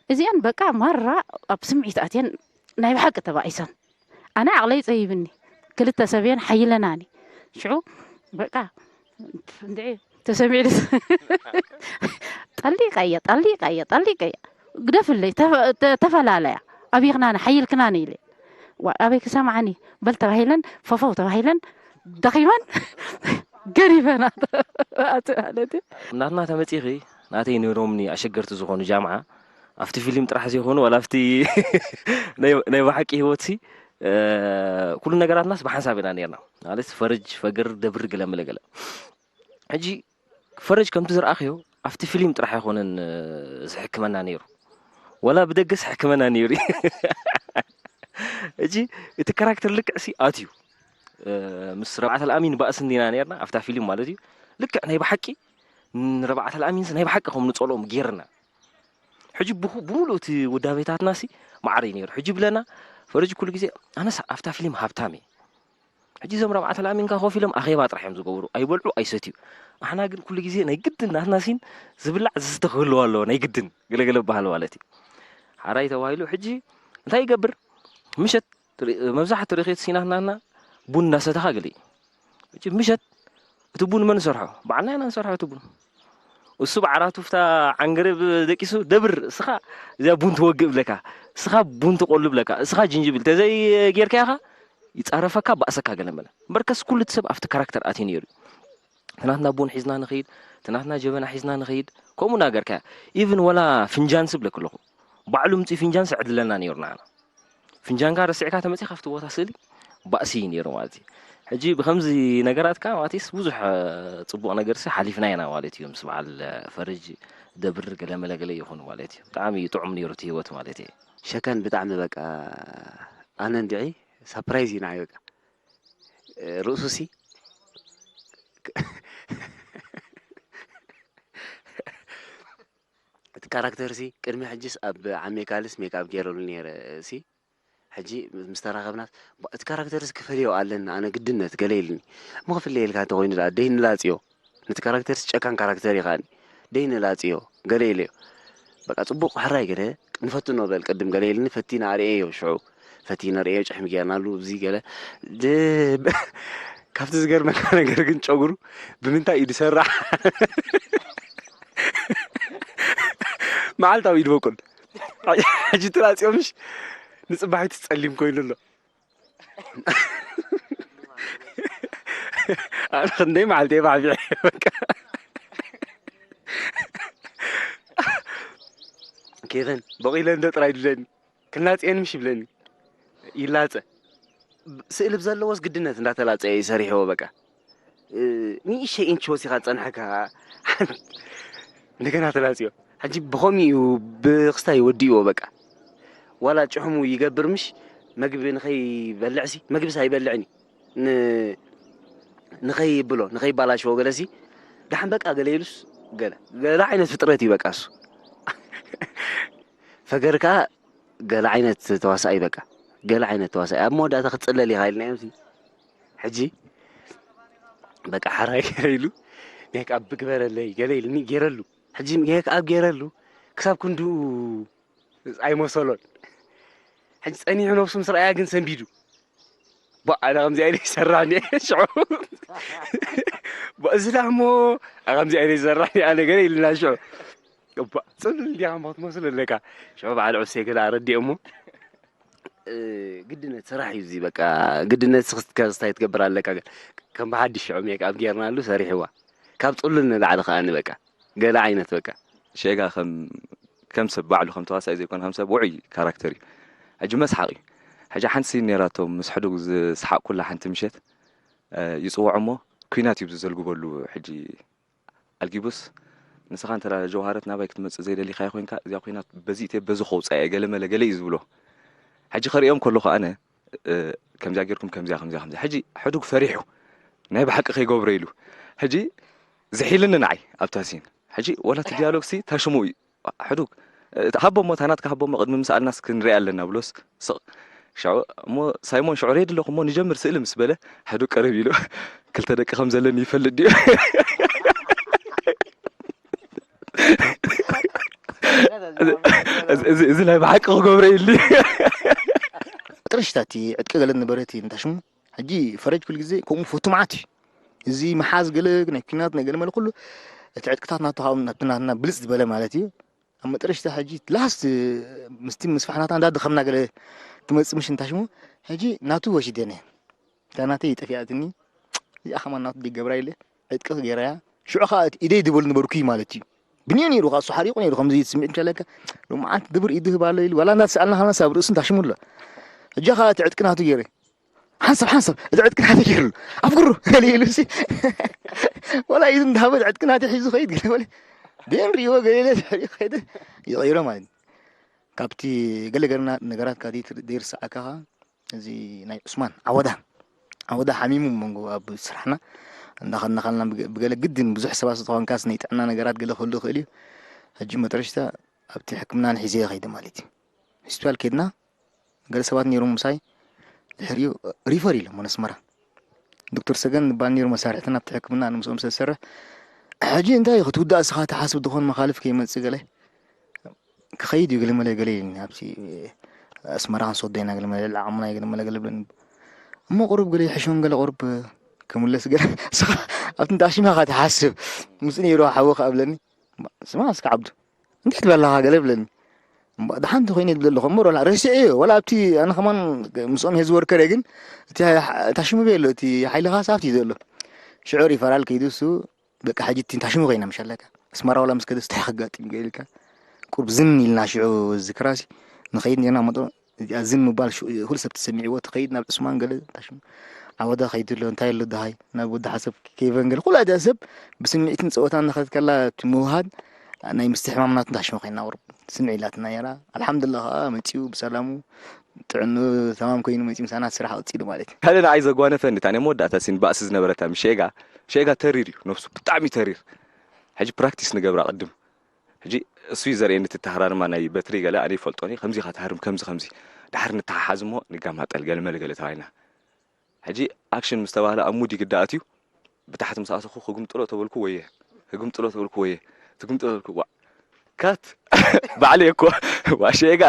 እዚኣን በቃ ማራ ኣብ ስምዒት ኣትየን ናይ ብሓቂ ተባኢሰን። ኣነ ዓቕለይ ጸይብኒ። ክልተ ሰብ እየን ሓይለናኒ። ሽዑ በቃ እንድዒ ተሰሚዑ ደስ ጠሊቀ እየ፣ ጠሊቀ እየ፣ ጠሊቀ እየ። ግደፍለይ፣ ተፈ-፣ ተ-፣ ተፈላለያ። ኣቢኽናኒ፣ ሓይልክናኒ ኢለ። ዋ፣ ኣበይ ክሰማዓኒ? በል ተባሂለን፣ ፈፈው ተባሂለን፣ ደኺመን፣ ገሪፈና። ኣቲ ማለት እዩ። ናትና ተመጺኺ፣ ናተይ ነይሮምኒ ኣሸገርቲ ዝኾኑ ጃምዓ፣ ኣብቲ ፊልም ጥራሕ ዘይኮኑ፣ ዋላ ኣብቲ ናይ፣ ናይ ብሓቂ ህይወትሲ፣ እ፣ ኩሉ ነገራትናስ ብሓንሳብ ኢና ነይርና። ማለት ፈረጅ፣ ፈግር፣ ደብር፣ ገለ መለ ገለ። ሕጂ ፈረጅ ከምቲ ዝረኣኽዮ ኣብቲ ፊልም ጥራሕ ኣይኮነን፣ እ፣ ዝሕክመና ነይሩ። ወላ ብደገስ ሕክመና ነይሩ። ሕጂ እቲ ካራክተር ልክዕሲ ኣትዩ። እ፣ ምስ ረብዓት ኣልኣሚን ባእሲ እንዲና ነይርና፣ ኣብታ ፊልም ማለት እዩ። ልክዕ ናይ ብሓቂ ንረብዓት ኣልኣሚንስ ናይ ብሓቂ ከም ንጸልኦም ጌርና። ሕጂ ብኹ-፣ ብምሉእ እቲ ውዳቤታትናሲ ማዕረ እዩ ነይሩ። ሕጂ ብለና፣ ፈረጅ ኩሉ ግዜ፣ ኣነስ ኣብታ ፊልም ሃብታም እየ። ሕጂ እዞም ረብዓት ኣልኣሚን ከኣ ኮፍ ኢሎም ኣኼባ ጥራሕ እዮም ዝገብሩ። ኣይበልዑ፣ ኣይሰትዩ። ኣሕና ግን ኩሉ ግዜ ናይ ግድን ናትና ሲን ዝብላዕ ዝስተ ክህልዎ ኣለዎ፣ ናይ ግድን። ገለገለ በሃል ማለት እዩ። ሓራይ ተባሂሉ፣ ሕጂ እንታይ ይገብር? ምሸት ትሪ-፣ መብዛሕትኡ ርኽየት ሲናትናና ቡን እናሰተኻ ገለ እዩ። ሕጂ ምሸት እቲ ቡን መን ሰርሖ? ባዕልና ኢና ንሰርሖ እቲ ቡን። እሱ ብዓራቱ ፍታ ዓንገረብ ደቂሱ፣ "ደብር፣ እስኻ እዚኣ ቡን ትወግእ" ብለካ፣ "እስኻ ቡን ትቆሉ" ብለካ፣ "እስኻ ጅንጅብል ተዘይ ጌርካያ ኸኣ ይጻረፈካ፣ ባእሰካ" ገለ መለ። እምበርከስ ኩሉ እቲ ሰብ ኣብቲ ካራክተር ኣትዩ ነይሩ እዩ። እቲ ናትና ቡን ሒዝና ንኸይድ፣ እቲ ናትና ጀበና ሒዝና ንኸይድ፣ ከምኡ እናገርካያ። ኢቭን ወላ ፍንጃንስ እብለኪ ኣለኹ። ባዕሉ ምጽኢ ፍንጃንስ ዕድለና ነይሩ ንዓና። ፍንጃንካ ረሲዕካ ተመጺኻ ኣብቲ ቦታ ስእሊ ባእሲ እዩ ነይሩ ማለት እዩ። ሕጂ ብኸምዚ ነገራት ከኣ ማለትስ ብዙሕ፣ እ፣ ጽቡቕ ነገርሲ ሓሊፍና ኢና ማለት እዩ። ምስ በዓል፣ እ፣ ፈረጅ ደብር ገለ መለ ገለ ይኹን ማለት እዩ። ብጣዕሚ እዩ ጥዑም ነይሩ እቲ ህይወት ማለት እየ። ሸካን ብጣዕሚ በቃ ኣነ እንድዒ ሳፕራይዝ እዩ ንዓይ በቃ። እ፣ ርእሱሲ እቲ ካራክተርሲ ቅድሚ ሕጅስ ኣብ ዓሜካልስ ሜክኣፕ ገይረሉ ነይረ ሲ። ሕጂ ምስ ተራኸብናስ፣ ባ-፣ እቲ ካራክተርስ ክፈልዮ ኣለኒ፣ ኣነ ግድነት ገለ ኢልኒ። እሞ ክፍለየልካ እንተኾይኑ ደኣ፣ ደይ ንላጽዮ። ነቲ ካራክተርስ ጨካን ካራክተር እዩ ከኣኒ። ደይ ንላጽዮ፣ ገለ ኢለዮ። በቃ ጽቡቕ፣ ሕራይ ገለ ንፈትኖ በል ቅድም ገለ ኢልኒ፣ ፈቲነ ኣርእየዮ ሽዑ። ፈቲነ ርእየዮ፣ ጭሕሚ ጌርናሉ፣ እዚ ገለ። ድ-፣ ካብቲ ዝገርመካ ነገር ግን ጨጉሩ ብምንታይ እዩ ዝሰራሕ? መዓልታዊ እዩ ዝበቁል። ሕጂ ትላጽዮ ምሽ ንጽባሒቱ ጸሊም ኮይኑ ኣሎ። ኣነ ክንደይ መዓልቲ እየ ባዕቢዐ በቃ። ኬቨን፣ በቒለ እንዶ ጥራይ ድለኒ። ክላጽየን ምሽ ይብለኒ። ይላጸ። ስእሊ ብዘለዎስ ግድነት እንዳተላጸየ እዩ ሰሪሕዎ በቃ። እ፣ ንእሽተይ ኢንች ወሲኻ ዝጸንሐካ እንደገና ተላጽዮ። ሕጂ ብኸምኡ እዩ ብክስታይ ወዲእዎ በቃ። ዋላ ጭሕሙ ይገብር ምሽ መግቢ ንኸይበልዕሲ፣ መግብስ ኣይበልዕን እዩ። ን-፣ ንኸይብሎ፣ ንኸይባላሽዎ ገለሲ፣ ደሓን በቃ ገለ ኢሉስ ገለ። ገለ ዓይነት ፍጥረት እዩ በቃ እሱ። ፈገር ከኣ ገለ ዓይነት ተዋሳኣይ በቃ። ገለ ዓይነት ተዋሳኣይ። ኣብ መወዳእታ ክትጽለል ኢኻ ኢልናዮምሲ። ሕጂ በቃ ሓራይ ገለ ኢሉ፣ ሜክኣፕ ግበረለይ ገለ ኢሉኒ፣ ገይረሉ። ሕጂ ሜክኣፕ ገይረሉ፣ ክሳብ ክንድኡ ኣይመሰሎን። ሕጂ ጸኒሑ ነብሱ ምስ ረኣያ ግን ሰንቢዱ። ባ፣ ኣነ ከምዚኣ ኢለ ይሰርሕ እንድየ ሽዑ። ባ፣ እዚ ደኣ እሞ፣ ኣነ ከምዚኣ ኢለ ይሰርሕ እንድየ ኣነ ገለ ኢልና ሽዑ። ባ፣ ጽሉል እንዲኻ እሞ ክትመስል ኣለካ። ሽዑ በዓል ዑሴ ገለ ኣረዲኦ እሞ፣ እ፣ ግድነት ስራሕ እዩ እዚ በቃ። ግድነት ስኽስካ ስታይ ትገብር ኣለካ። ከም ብሓድሽ ሽዑ ሜክኣፕ ጌርናሉ ሰሪሕዋ። ካብ ጽሉል ንላዕሊ ከኣ በቃ። ገለ ዓይነት በቃ። ሸጋ ከም፣ ከም ሰብ ባዕሉ ከም ተዋሳኢ ዘይኮነ ከም ሰብ ውዑይ ካራክተር እዩ። ሕጂ መስሓቕ እዩ። ሕጂ ሓንቲ ሲን ነይራቶም ምስ ሕዱግ ዝሰሓቕኩላ ሓንቲ ምሸት፣ እ፣ ይጽውዖ እሞ ኲናት እዩ ዘልግበሉ። ሕጂ ኣልጊቡስ ንስኻ እንተ ጀውሃረት ናባይ ክትመጽእ ዘይደሊኻዮ ኮይንካ እዚኣ ኲናት በዚ እተ በዚ ከውጻእ እየ ገለ መለ ገለ እዩ ዝብሎ። ሕጂ ከርእዮም ከለኹ ኣነ፣ እ፣ ከምዚኣ ጌርኩም ከምዚኣ፣ ከምዚኣ፣ ከምዚኣ። ሕጂ ሕዱግ ፈሪሑ ናይ ብሓቂ ከይገብሮ ኢሉ። ሕጂ ዝሒልኒ ንዓይ ኣብታ ሲን። ሕጂ ወላ እቲ ዲያሎግ ሲ ታሽሙ እዩ። ሕዱግ፣ እ፣ ሃቦ እሞ፣ እታ ናትካ ሃቦ እሞ፣ ቅድሚ ምስኣልናስ ክንሪኣ ኣለና ብሎስ ስቕ። ሽዑ እሞ ሳይሞን ሽዑ ሬዲ ኣለኹ እሞ ንጀምር ስእሊ ምስ በለ፣ ሕዱግ ቀርብ ኢሉ፣ ክልተ ደቂ ከም ዘለኒ ይፈልጥ ድዩ? እዚ፣ እዚ፣ እዚ፣ እዚ ናይ ብሓቂ ክገብረ ኢሉ። ጥርሽታ እቲ ዕጥቂ ገለ ነበረ እቲ እንታሽሙ። ሕጂ ፈረጅ ኩሉ ግዜ ከምኡ ፈቱ መዓት እዩ። እዚ መሓዝ ገለ ናይ ኲናት ናይ ገለ መለ ኩሉ እቲ ዕጥቅታት ናቱ ካብ ናቱ ናትና ብልጽ ዝበለ ማለት እዩ። ኣብ መጠረሽታ ሕጂ ላስት ምስቲ ምስፋሕ ናታ እንዳደኸምና ገለ ትመጽእ ምሽ እንታሽሙ። ሕጂ ናቱ ወሲደኒ። እታ ናተይ ጠፊኣትኒ። እዚኣ ከማን ናቱ ዲገብራ ኢለ ዕጥቂ ገይራያ። ሽዑ ኸኣ እቲ ኢደይ ድበሉ ነበርኩ ማለት እዩ። ብንዮ ነይሩ ኸኣ እሱ ሓሪቑ ነይሩ ከምዚ ስምዒት ምሻለካ። ሎማዓንቲ ድብር ኢዱ ህብ ኣሎ ኢሉ ዋላ እንዳተሳኣልና ኸና ሳብ ርእሱ እንታሽሙ ኣሎ። ሕጂ ኸኣ እቲ ዕጥቂ ናቱ ገይረ። ሓንሳብ ሓንሳብ እቲ ዕጥቂ ናተይ ገይሩ ኣፍግሩ ገለ ኢሉ ሲ። ዋላ ኢዱ እንዳሃበ እቲ ዕጥቂ ናተይ ሒዙ ኸይድ ገለ በለ። ደን ሪእዎ ገለ ኢለ ድሕሪኡ ኸይደ ይቐይሮ ማለት እዩ። ካብቲ ገለ ገርና ነገራት ካዲ ዘይርስዓካ ኸኣ እዚ ናይ ዑስማን ዓወዳ፣ ዓወዳ ሓሚሙ መንጎ ኣብ ስራሕና እንዳኸድና ኸልና ብገ-፣ ብገለ ግድን ብዙሕ ሰባት ዝተኾንካስ ናይ ጥዕና ነገራት ገለ ክህሉ ይኽእል እዩ። ሕጂ መጠረሽታ ኣብቲ ሕክምና ንሒዘዮ ኸይደ ማለት እዩ። ሆስፒታል ከድና ገለ ሰባት ነይሮም ምሳይ ድሕሪኡ ሪፈር ኢሎሞ ነስመራ። ዶክተር ሰገን ንባል ነይሩ መሳርሕትና ኣብቲ ሕክምና ኣነ ምስኦም ስለ ዝሰርሕ፣ ሕጂ እንታይ እዩ ክትውዳእ እስኻ ትሓስብ ዝኾን መኻልፍ ከይመጽእ ገለ ክኸይድ እዩ ገለ መለ ገለ ኢልኒ። ኣብቲ ኣስመራ ክንሰዶ ኢና ገለ መለ ልዕሊ ዓቕምና እዩ ገለ መለ ገለ ብለኒ። እሞ ቁሩብ ገለ ይሕሾን ገለ ቁሩብ ክምለስ ገለ እስኻ ኣብቲ እንዳ ሽማ ኢኻ ትሓስብ ምስ ነይሩ ሓወ ከኣ ብለኒ። ስማ እስከ ዓብዱ እንታይ ትብል ኣለኻ ገለ ብለኒ። እምባ-፣ ደሓን እንተኾይነ ይብል ኣለኹ እሞ ወላ ረሲዐዮ። ወላ ኣብቲ ኣነ ከማን ምስኦም ሄዝ ወርከር እየ ግን እቲ ሓ-፣ እታ ሽሙ በየሎ እቲ ሓይልኻ ሳብቲ እዩ ዘሎ። ሽዑ ሪፈራል ከይዱ እሱ በቃ ሕጂ እቲ እንታ ሽሙ ኮይና ምሽ ኣለካ። ኣስመራ ወላ ምስ ከደ ስታይ ከጋጥም ገለ ኢልካ። ቁርብ ዝን ኢልና ሽዑ ዝክራሲ ንኸይድ ኔርና መጥሮ እዚኣ ዝን ምባል ሽዑ ኩሉ ሰብ ተሰሚዕዎ ትኸይድ ናብ ዑስማን ገለ እንታ ሽሙ። ኣወዳ ከይዱ ኣሎ፣ እንታይ ኣሎ ደሃይ ናብ ወዲ ሓሰብ ከይበን ገለ ኩላ እዚኣ ሰብ ብስምዒትን ጸወታን ንኸትከላ እቲ ምውሃድ ናይ ምስትሕማም ናቱ እንዳሽመ ኮይና ቁርብ ስምዒ ኢላትና ነራ። ኣልሓምዱሊላህ ከኣ መጺኡ ብሰላሙ ጥዕኑ ተማም ኮይኑ መጺኡ ምሳና ስራሕ ቀጺሉ ማለት እዩ። ካልእ ንዓይ ዘጓነፈኒ እታ ናይ መወዳእታ ሲን ባእሲ ዝነበረታ ምስ ሼጋ፣ ሼጋ ተሪር እዩ ነብሱ፣ ብጣዕሚ ተሪር። ሕጂ ፕራክቲስ ንገብራ ቅድም። ሕጂ እሱ እዩ ዘርእየኒ እቲ ተሃራርማ ናይ በትሪ ገለ ኣነ ይፈልጦን እየ፣ ከምዚ ኢኻ ትሃርም፣ ከምዚ ከምዚ። ደሓር ንተሓሓዝ እሞ ንጋማጠል ገለ መለ ገለ ተባሂልና። ሕጂ ኣክሽን ምስ ተባህለ ኣብ ሙድ ይግዳ ኣትዩ። ብታሕቲ ምስ ኣተኹ ክግምጥሎ ተበልኩ ወየ፣ ክግምጥሎ ተበልኩ ወየ፣ ትግምጥሎ ተበልኩ ዋ። ካት ባዕለይ እኮ ዋ ሼጋ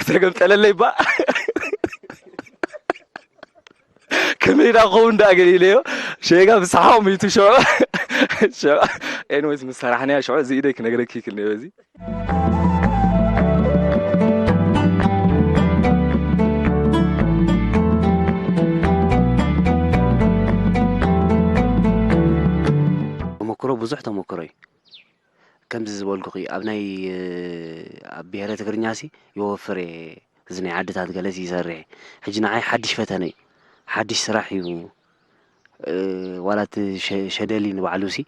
ተገምጠለለይ ባ። ከመይ ዳ ክኸውን ዳ ገለ ኢለዮ። ሼጋ ብሰሓቕ ሚቱ ሽዑ። ሽዑ ኤኒዌይስ ምስ ሰራሕናዮ ሽዑ እዚ ኢደይ ክነግረኪ ይክእል ነዮ በዚ። ተመክሮ ብዙሕ ተመክሮ እዩ። ከምዚ ዝበልኩኺ ኣብ ናይ ኣብ ብሄረ ትግርኛ ሲ ይወፍር እየ። እዚ ናይ ዓድታት ገለስ ይሰርሕ። ሕጂ ንዓይ ሓድሽ ፈተነ እዩ። ሓድሽ ስራሕ እዩ። እ፣ ዋላ እቲ ሸ-፣ ሸደሊ ንባዕሉ ሲ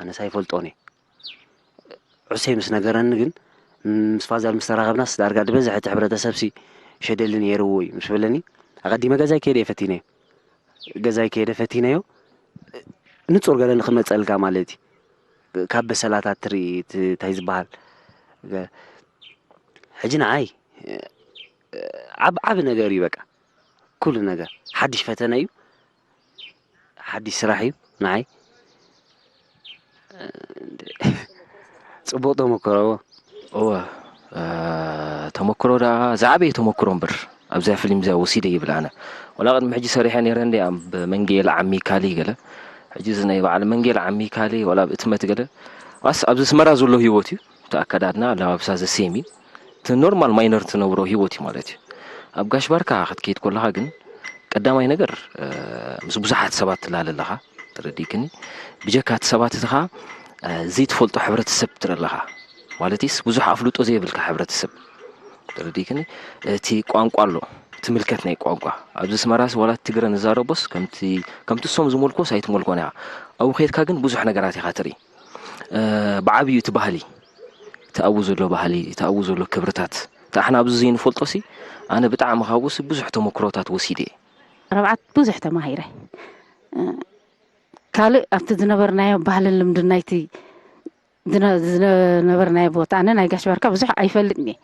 ኣነስ ኣይፈልጦን እየ። ዑሰይ ምስ ነገረኒ ግን፣ ምስ ፋዘር ምስ ተራኸብናስ ዳርጋ ዝበዝሐ እቲ ሕብረተሰብ ሲ ሸደሊ ነይርዎ እዩ ምስ በለኒ፣ ኣቐዲመ ገዛይ ከይደ ፈቲነዮ። ገዛይ ከይደ ፈቲነዮ። ንጹር ገለ ንኽመጸልካ ማለት እዩ። ካብ በሰላታት ትርኢ እቲ እንታይ ዝበሃል። ገ-፣ ሕጂ ንዓይ ዓብ-፣ ዓቢ ነገር እዩ በቃ። ኩሉ ነገር ሓድሽ ፈተነ እዩ። ሓድሽ ስራሕ እዩ ንዓይ። ጽቡቕ ተመክሮ። እወ፣ እ፣ ተመክሮ ደኣ ዝዓበየ ተመክሮ እምበር ኣብዚኣ ፊልም እዚኣ ወሲደ ይብል ኣነ። ወላ ቅድሚ ሕጂ ሰሪሐ ነይረ እንደ ኣብ መንጌል ዓሚካሊ ገለ። ሕጂ እዚ ናይ በዓል መንጌል ዓሚካሊ ወላ ኣብ እትመት ገለ። ዋስ ኣብዚ ኣስመራ ዘሎ ህይወት እዩ። እቲ ኣከዳድና፣ ኣለባብሳ ዘ ሴም እዩ። እቲ ኖርማል ማይነር ትነብሮ ህይወት እዩ ማለት እዩ። ኣብ ጋሽ ባርካ ክትከይድ ከለኻ ግን ቀዳማይ ነገር፣ እ፣ ምስ ብዙሓት ሰባት ትላለ ኣለኻ፣ ተረዲእክኒ። ብጀካ እቲ ሰባት እቲ ኸኣ፣ እ፣ ዘይትፈልጦ ሕብረተሰብ ትርኢ ኣለኻ። ማለትስ ብዙሕ ኣፍልጦ ዘየብልካ ሕብረተሰብ፣ ተረዲእክኒ። እቲ ቋንቋ ኣሎ፣ ትምልከት ናይ ቋንቋ። ኣብዚ ኣስመራስ ዋላ ትግረ ንዛረቦስ ከምቲ፣ ከምቲ እሶም ዝመልኮስ ኣይትመልኮን ኢኻ። ኣብኡ ኸይድካ ግን ብዙሕ ነገራት ኢኻ ትርኢ። እ፣ ብዓብዩ እቲ ባህሊ፣ እቲ ኣብኡ ዘሎ ባህሊ፣ እቲ ኣብኡ ዘሎ ክብርታት፣ እቲ ኣሕና ኣብዚ ዘይንፈልጦሲ፣ ኣነ ብጣዕሚ ካብኡሲ ብዙሕ ተመክሮታት ወሲደ እየ። ረብዓት ብዙሕ ተማሂረ። እ፣ ካልእ ኣብቲ ዝነበርናዮ ባህልን ልምድን ናይቲ ዝነ-፣ ዝነበርናዮ ቦታ፣ ኣነ ናይ ጋሽ ባርካ ብዙሕ ኣይፈልጥን እየ።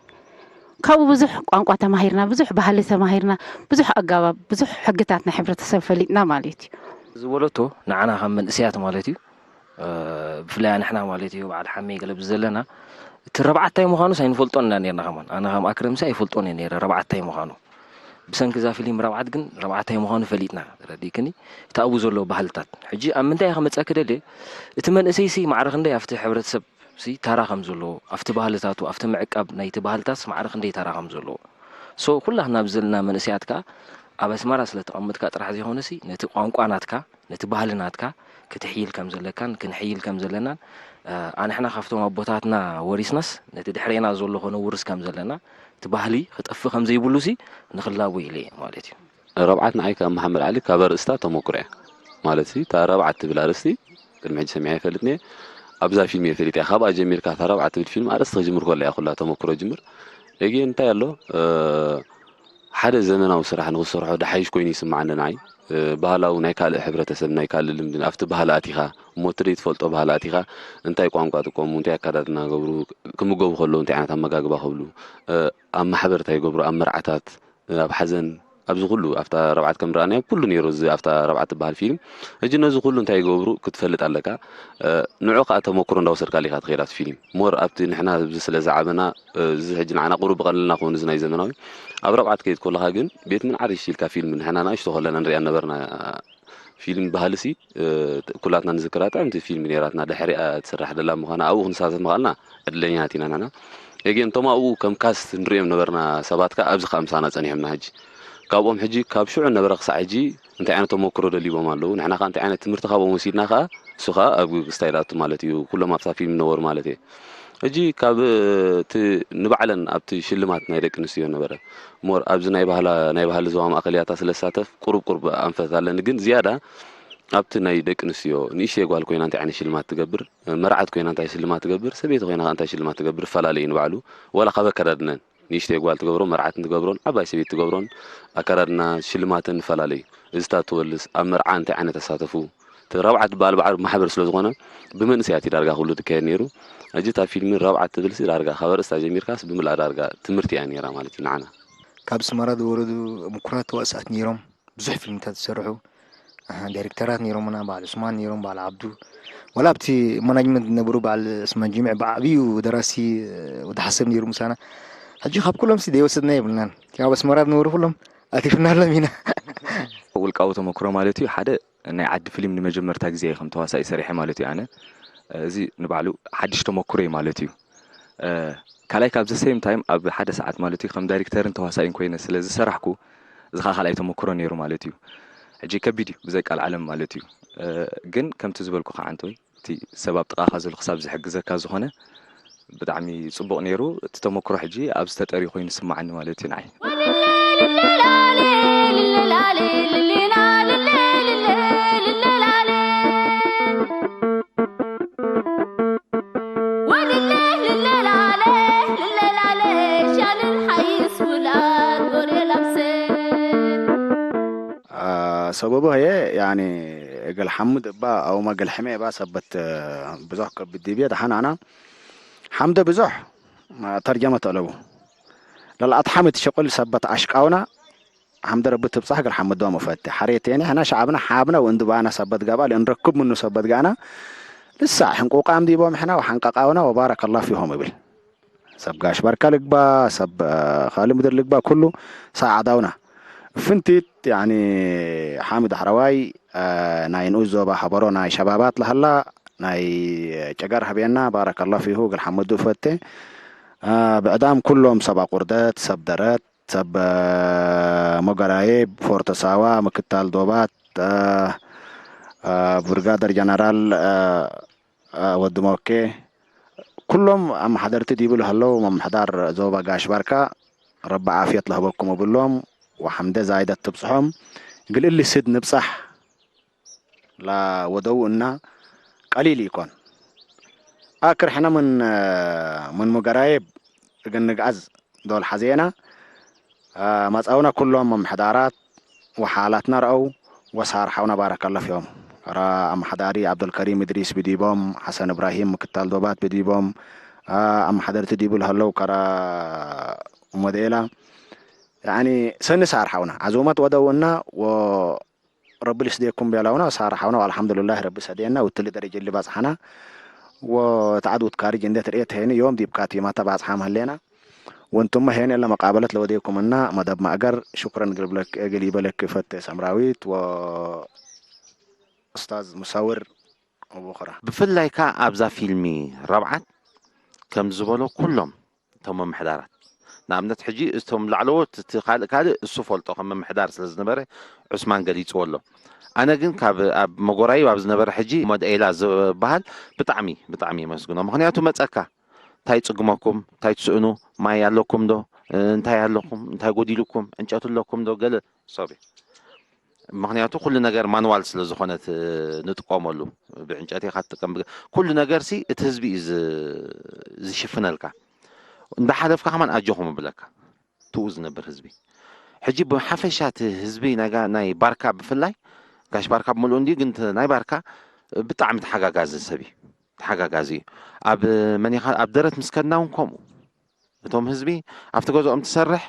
ካብኡ ብዙሕ ቋንቋ ተማሂርና፣ ብዙሕ ባህሊ ተማሂርና፣ ብዙሕ ኣገባብ፣ ብዙሕ ሕግታት ናይ ሕብረተሰብ ፈሊጥና ማለት እዩ። ዝበለቶ ንዓና ከም መንእሰያት ማለት እዩ። እ፣ ብፍላይ ኣንሕና ማለት እዩ፣ በዓል ሓመይ ገለ ብዘለና፣ እቲ ረብዓታይ ምዃኑስ ኣይንፈልጦን ኢና ነርና ከማን። ኣነ ከም ኣክረምሲ ኣይፈልጦን እየ ነይረ ረብዓታይ ምዃኑ። ብሰንኪ እዛ ፊልም ረብዓት ግን ረብዓታይ ምዃኑ ፈሊጥና፣ ተረዲእክኒ? እቲ ኣብኡ ዘሎ ባህልታት። ሕጂ ኣብ ምንታይ እየ ክመጸኪ ደልየ? እቲ መንእሰይሲ ማዕረ ክንደይ ኣብቲ ሕብረተሰብ ሲ ታራ ከም ዘለዎ፣ ኣብቲ ባህልታቱ፣ ኣብቲ ምዕቃብ ናይቲ ባህልታትስ ማዕረ ክንደይ ታራ ከም ዘለዎ። ሶ፣ ኩላትና ኣብዚ ዘለና መንእሰያት ከኣ ኣብ ኣስመራ ስለ ተቐምጥካ ጥራሕ ዘይኮነሲ፣ ነቲ ቋንቋ ናትካ፣ ነቲ ባህሊ ናትካ ክትሕይል ከም ዘለካን ክንሕይል ከም ዘለናን፣ እ፣ ኣንሕና ካብቶም ኣቦታትና ወሪስናስ፣ ነቲ ድሕሬና ዘሎ ከነውርስ ከም ዘለና፣ እቲ ባህሊ ክጠፍእ ከም ዘይብሉሲ ንኽላቦ ኢለ እየ ማለት እዩ። ረብዓት ንዓይ ካብ መሓመድ ዓሊ ካብ ኣርእስታ ተመኩሮ እያ። ማለትሲ፣ እታ ረብዓት ትብል ኣርእስቲ ቅድሚ ሕጂ ሰሚዐ ኣይፈልጥን እየ። ኣብዛ ፊልም እየ ፈሊጠያ። ካብኣ ጀሚርካ እታ ረብዓት ትብል ፊልም ኣርእስቲ ክጅምር ከሎ እያ ኩላ ተመኩሮ ጅምር። ኤጌን እንታይ ኣሎ፣ እ፣ ሓደ ዘመናዊ ስራሕ ንኽሰርሖ ደሓይሽ ኮይኑ ይስምዓኒ ንዓይ። እ፣ ባህላዊ ናይ ካልእ ሕብረተሰብ፣ ናይ ካልእ ልምዲ፣ ኣብቲ ባህሊ ኣቲኻ፣ እሞ እቲ ዘይትፈልጦ ባህሊ ኣቲኻ፣ እንታይ ቋንቋ ጥቀሙ፣ እንታይ ኣከዳድና ገብሩ፣ ክምገቡ ከለዉ እንታይ ዓይነት ኣመጋግባ ክብሉ፣ እ፣ ኣብ ማሕበር እንታይ ይገብሩ፣ ኣብ መርዓታት፣ ኣብ ሓዘን፣ ኣብዚ ኩሉ፣ ኣብታ ረብዓት ከም ረኣናዮ፣ ኩሉ ነይሩ፣ እዚ ኣብታ ረብዓት ትበሃል ፊልም። ሕጂ ነዚ ኩሉ እንታይ ይገብሩ ክትፈልጥ ኣለካ። እ፣ ንዑ ከኣ ተመክሮ እንዳወሰድካሉ ኢኻ ትኸይድ ኣብቲ ፊልም። ሞር ኣብቲ ንሕና ኣብዚ ስለ ዝዓበና፣ እ፣ እዚ ሕጂ ንዓና ቁሩብ ብቐለልና ክኾን እዚ ናይ ዘመናዊ። ኣብ ረብዓት ከይድ ከለኻ ግን፣ ቤት ምን ዓሪሽ ኢልካ ፊልም ንሕና ንኣሽቱ ከለና ንሪኣ ነበርና። ፊልም ባህልሲ፣ እ፣ ኩላትና ንዝክራ ጥዕምቲ ፊልም ነይራትና። ድሕሪኣ ትስራሕ ደላ ምዃና፣ ኣብኡ ክንሳተፍ ምኻልና ዕድለኛታት ኢና ንሕና። ኤጌን እቶም ኣብኡ ከም ካስት ንሪኦም ነበርና ሰባት ከኣ ኣብዚ ከኣ ምሳና ጸኒሖምና ሕጂ። ካብኦም ሕጂ ካብ ሽዑ ነበረ ክሳዕ ሕጂ እንታይ ዓይነት ተመክሮ ደሊቦም ኣለዉ፣ ንሕና ከኣ እንታይ ዓይነት ትምህርቲ ካብኦም ወሲድና ከኣ፣ እሱ ከኣ ኣብ ስታይል ኣቱ ማለት እዩ፣ ኩሎም ኣብታ ፊልም ነበሩ ማለት እየ። ሕጂ ካብ እቲ ንባዕለን ኣብቲ ሽልማት ናይ ደቂ ኣንስትዮ ነበረ። ሞር ኣብዚ ናይ ባህላ ናይ ባህሊ ዞባ ማእከል ያታ ስለ ዝሳተፍ ቁሩብ ቁሩብ ኣንፈት ኣለኒ፣ ግን ዝያዳ ኣብቲ ናይ ደቂ ኣንስትዮ ንእሽተይ ጓል ኮይና እንታይ ዓይነት ሽልማት ትገብር፣ መርዓት ኮይና እንታይ ሽልማት ትገብር፣ ሰበይቲ ኮይና እንታይ ሽልማት ትገብር ይፈላለ እዩ ንባዕሉ። ዋላ ካብ ኣከዳድነን ንእሽተይ ጓል ትገብሮ መርዓት ትገብሮን ዓባይ ሰበይቲ ትገብሮን ኣከዳድና ሽልማተን ይፈላለ እዩ። እዚ ታትወልስ ኣብ መርዓ እንታይ ዓይነት ኣሳተፉ እቲ ራብዓት በዓል በዓል ማሕበር ስለ ዝኾነ ብመንእሰያት እዩ ዳርጋ ኩሉ ትካየድ ነይሩ። ሕጂ እታ ፊልሚ ራብዓት ትብል ሲ ዳርጋ ካብ ኣርእስታ ጀሚርካስ ብምልኣ ዳርጋ ትምህርቲ እያ ነይራ ማለት እዩ ንዓና። ካብ ኣስመራ ዝወረዱ ምኩራት ተዋሳእቲ ነይሮም። ብዙሕ ፊልምታት ዝሰርሑ ኣህ፣ ዳይሬክተራት ነይሮምና፣ በዓል ዑስማን ነይሮም፣ በዓል ዓብዱ። ዋላ ኣብቲ ማናጅመንት ዝነበሩ በዓል ዑስማን ጅምዕ ብዓብዩ ደራሲ ወዲ ሓሰብ ነይሩ ምሳና። ሕጂ ካብ ኩሎም ሲ ዘይወሰድና የብልናን። ካብ ኣስመራ ዝነበሩ ኩሎም ኣቲፍናሎም ኢና። ውልቃዊ ተመክሮ ማለት እዩ። ሓደ ናይ ዓዲ ፊልም ንመጀመርታ ግዜ እየ ከም ተዋሳኢ ሰሪሐ ማለት እዩ። ኣነ እዚ ንባዕሉ ሓድሽ ተመክሮ እዩ ማለት እዩ። ካልኣይ ካብ ዘ ሴም ታይም ኣብ ሓደ ሰዓት ማለት እዩ ከም ዳይሬክተርን ተዋሳኢን ኮይነ ስለ ዝሰራሕኩ፣ እዚ ከዓ ካልኣይ ተመክሮ ነይሩ ማለት እዩ። ሕጂ ከቢድ እዩ ብዘይ ቃል ዓለም ማለት እዩ። ግን ከምቲ ዝበልኩ ከዓ እንተወይ እቲ ሰብ ኣብ ጥቓኻ ዘሎ ክሳብ ዝሕግዘካ ዝኾነ ብጣዕሚ ጽቡቕ ነይሩ። እቲ ተመክሮ ሕጂ ኣብዚ ተጠርዩ ኮይኑ ይስማዓኒ ማለት እዩ ንዓይ። ሰበቡ ሀየ ያኒ እግል ሐምድ እባ አውመ እግል ሕሜ እባ ሰበት ብዙሕ ከብድ ዲብየ ደሐን አና ሐምደ ብዙሕ ተርጀመት አለቡ ለልአት ሐምድ ሸቁል ሰበት አሽቃውና ሐምደ ረቢ ትብጻሕ እግል ሐምዶ መፈቴ ሐሬቴኒ ሕና ሸዓብና ሐብነ ወእንድባና ሰበት ገባ ለእንረክብ ምኑ ሰበት ጋና ልሳዕ ሕንቁቃም ዲቦም ሕና ወሐንቀቃውና ወባረከላ ፊሆም እብል። ሰብ ጋሽ ባርካ ልግባ ሰብ ካሊ ምድር ልግባ ኩሉ ሳዓዳውና ፍንቲት ያኒ ሓሚድ ኣሕረዋይ ናይ ንኡስ ዞባ ሃበሮ ናይ ሸባባት ለሃላ ናይ ጨጋር ሃብየና ባረከላ ፊሁ እግል ሓመዱ ፈቴ ብዕዳም ኩሎም ሰብ ኣቁርደት ሰብ ደረት ሰብ ሞገራዬ ፎርቶ ሳዋ ምክታል ዶባት ብርጋደር ጀነራል ወዲ ሞኬ ኩሎም ኣመሓደርቲ ዲቡ ለሀለው መምሕዳር ዞባ ጋሽ ባርካ ረቢ ዓፍየት ለህበኩም እብሎም ወሐምደ ዛይደት ትብጽሖም ግልእሊ ስድ ንብጻሕ ላወደው እና ቀሊል ይኮን ኣክር ሕነ ምን ምን ሙገራዬ እግን ንግዓዝ ዶል ሐዜና መጻውና ኩሎም መምሕዳራት ወሓላትና ረአው ወሳርሓውና ባረከላ ፊዮም ከራ ኣመሓዳሪ ዓብደልከሪም እድሪስ ብዲቦም ሓሰን እብራሂም ምክታል ዶባት ብዲቦም ኣመሓደርቲ ዲቡ ለሀለው ከራ ሞዴላ ያኒ ሰኒ ሳርሓውና ዓዙመት ወደውና ወ ረቢ ልስደኩም ቤላውና ሳርሓውና ወአልሐምዱልላህ ረቢ ሰደየና ውትሊ ደረጀ ልባጽሓና ወተዓድ ውትካሪ ጀንደት ርእየት ሄኒ ዮም ዲብ ካቲማታ ባጽሓ መህሌና ወንቱመ ሄን የለ መቃበለት ለወዴኩምና መደብ ማእገር ሽኩረን እግል ይበለክ ፈቴ ሰምራዊት ወ ኡስታዝ ሙሳውር ቡኽራ። ብፍላይ ከኣ ኣብዛ ፊልሚ ረብዓት ከም ዝበሎ ኩሎም እቶም ምምሕዳራት ንኣብነት ሕጂ እቶም ላዕለዎት እቲ ካልእ ካልእ እሱ ፈልጦ ከም ምምሕዳር ስለ ዝነበረ ዑስማን ገሊፅዎ ኣሎ። ኣነ ግን ካብ ኣብ መጎራይብ ኣብ ዝነበረ ሕጂ ሞድ ኤላ ዝበሃል ብጣዕሚ ብጣዕሚ የመስግኖ። ምክንያቱ መፀካ እንታይ ይፅግመኩም እንታይ ትስእኑ ማይ ኣለኩም ዶ እንታይ ኣለኩም እንታይ ጎዲሉኩም ዕንጨት ኣለኩም ዶ ገለ ሰብ እዩ። ምክንያቱ ኩሉ ነገር ማንዋል ስለ ዝኾነ ንጥቀመሉ ብዕንጨት ኢኻ ትጥቀም ኩሉ ነገር ሲ እቲ ህዝቢ እዩ ዝሽፍነልካ እንዳሓለፍካ ከማን ኣጆኹም እብለካ ትኡ ዝነብር ህዝቢ ሕጂ ብሓፈሻ እቲ ህዝቢ ናይ ባርካ ብፍላይ ጋሽ ባርካ ብምልኡ እንዲ ግን ናይ ባርካ ብጣዕሚ ተሓጋጋዚ ሰብ እዩ ተሓጋጋዚ እዩ ኣብ መኒኻ ኣብ ደረት ምስ ከድና እውን ከምኡ እቶም ህዝቢ ኣብቲ ገዝኦም ትሰርሕ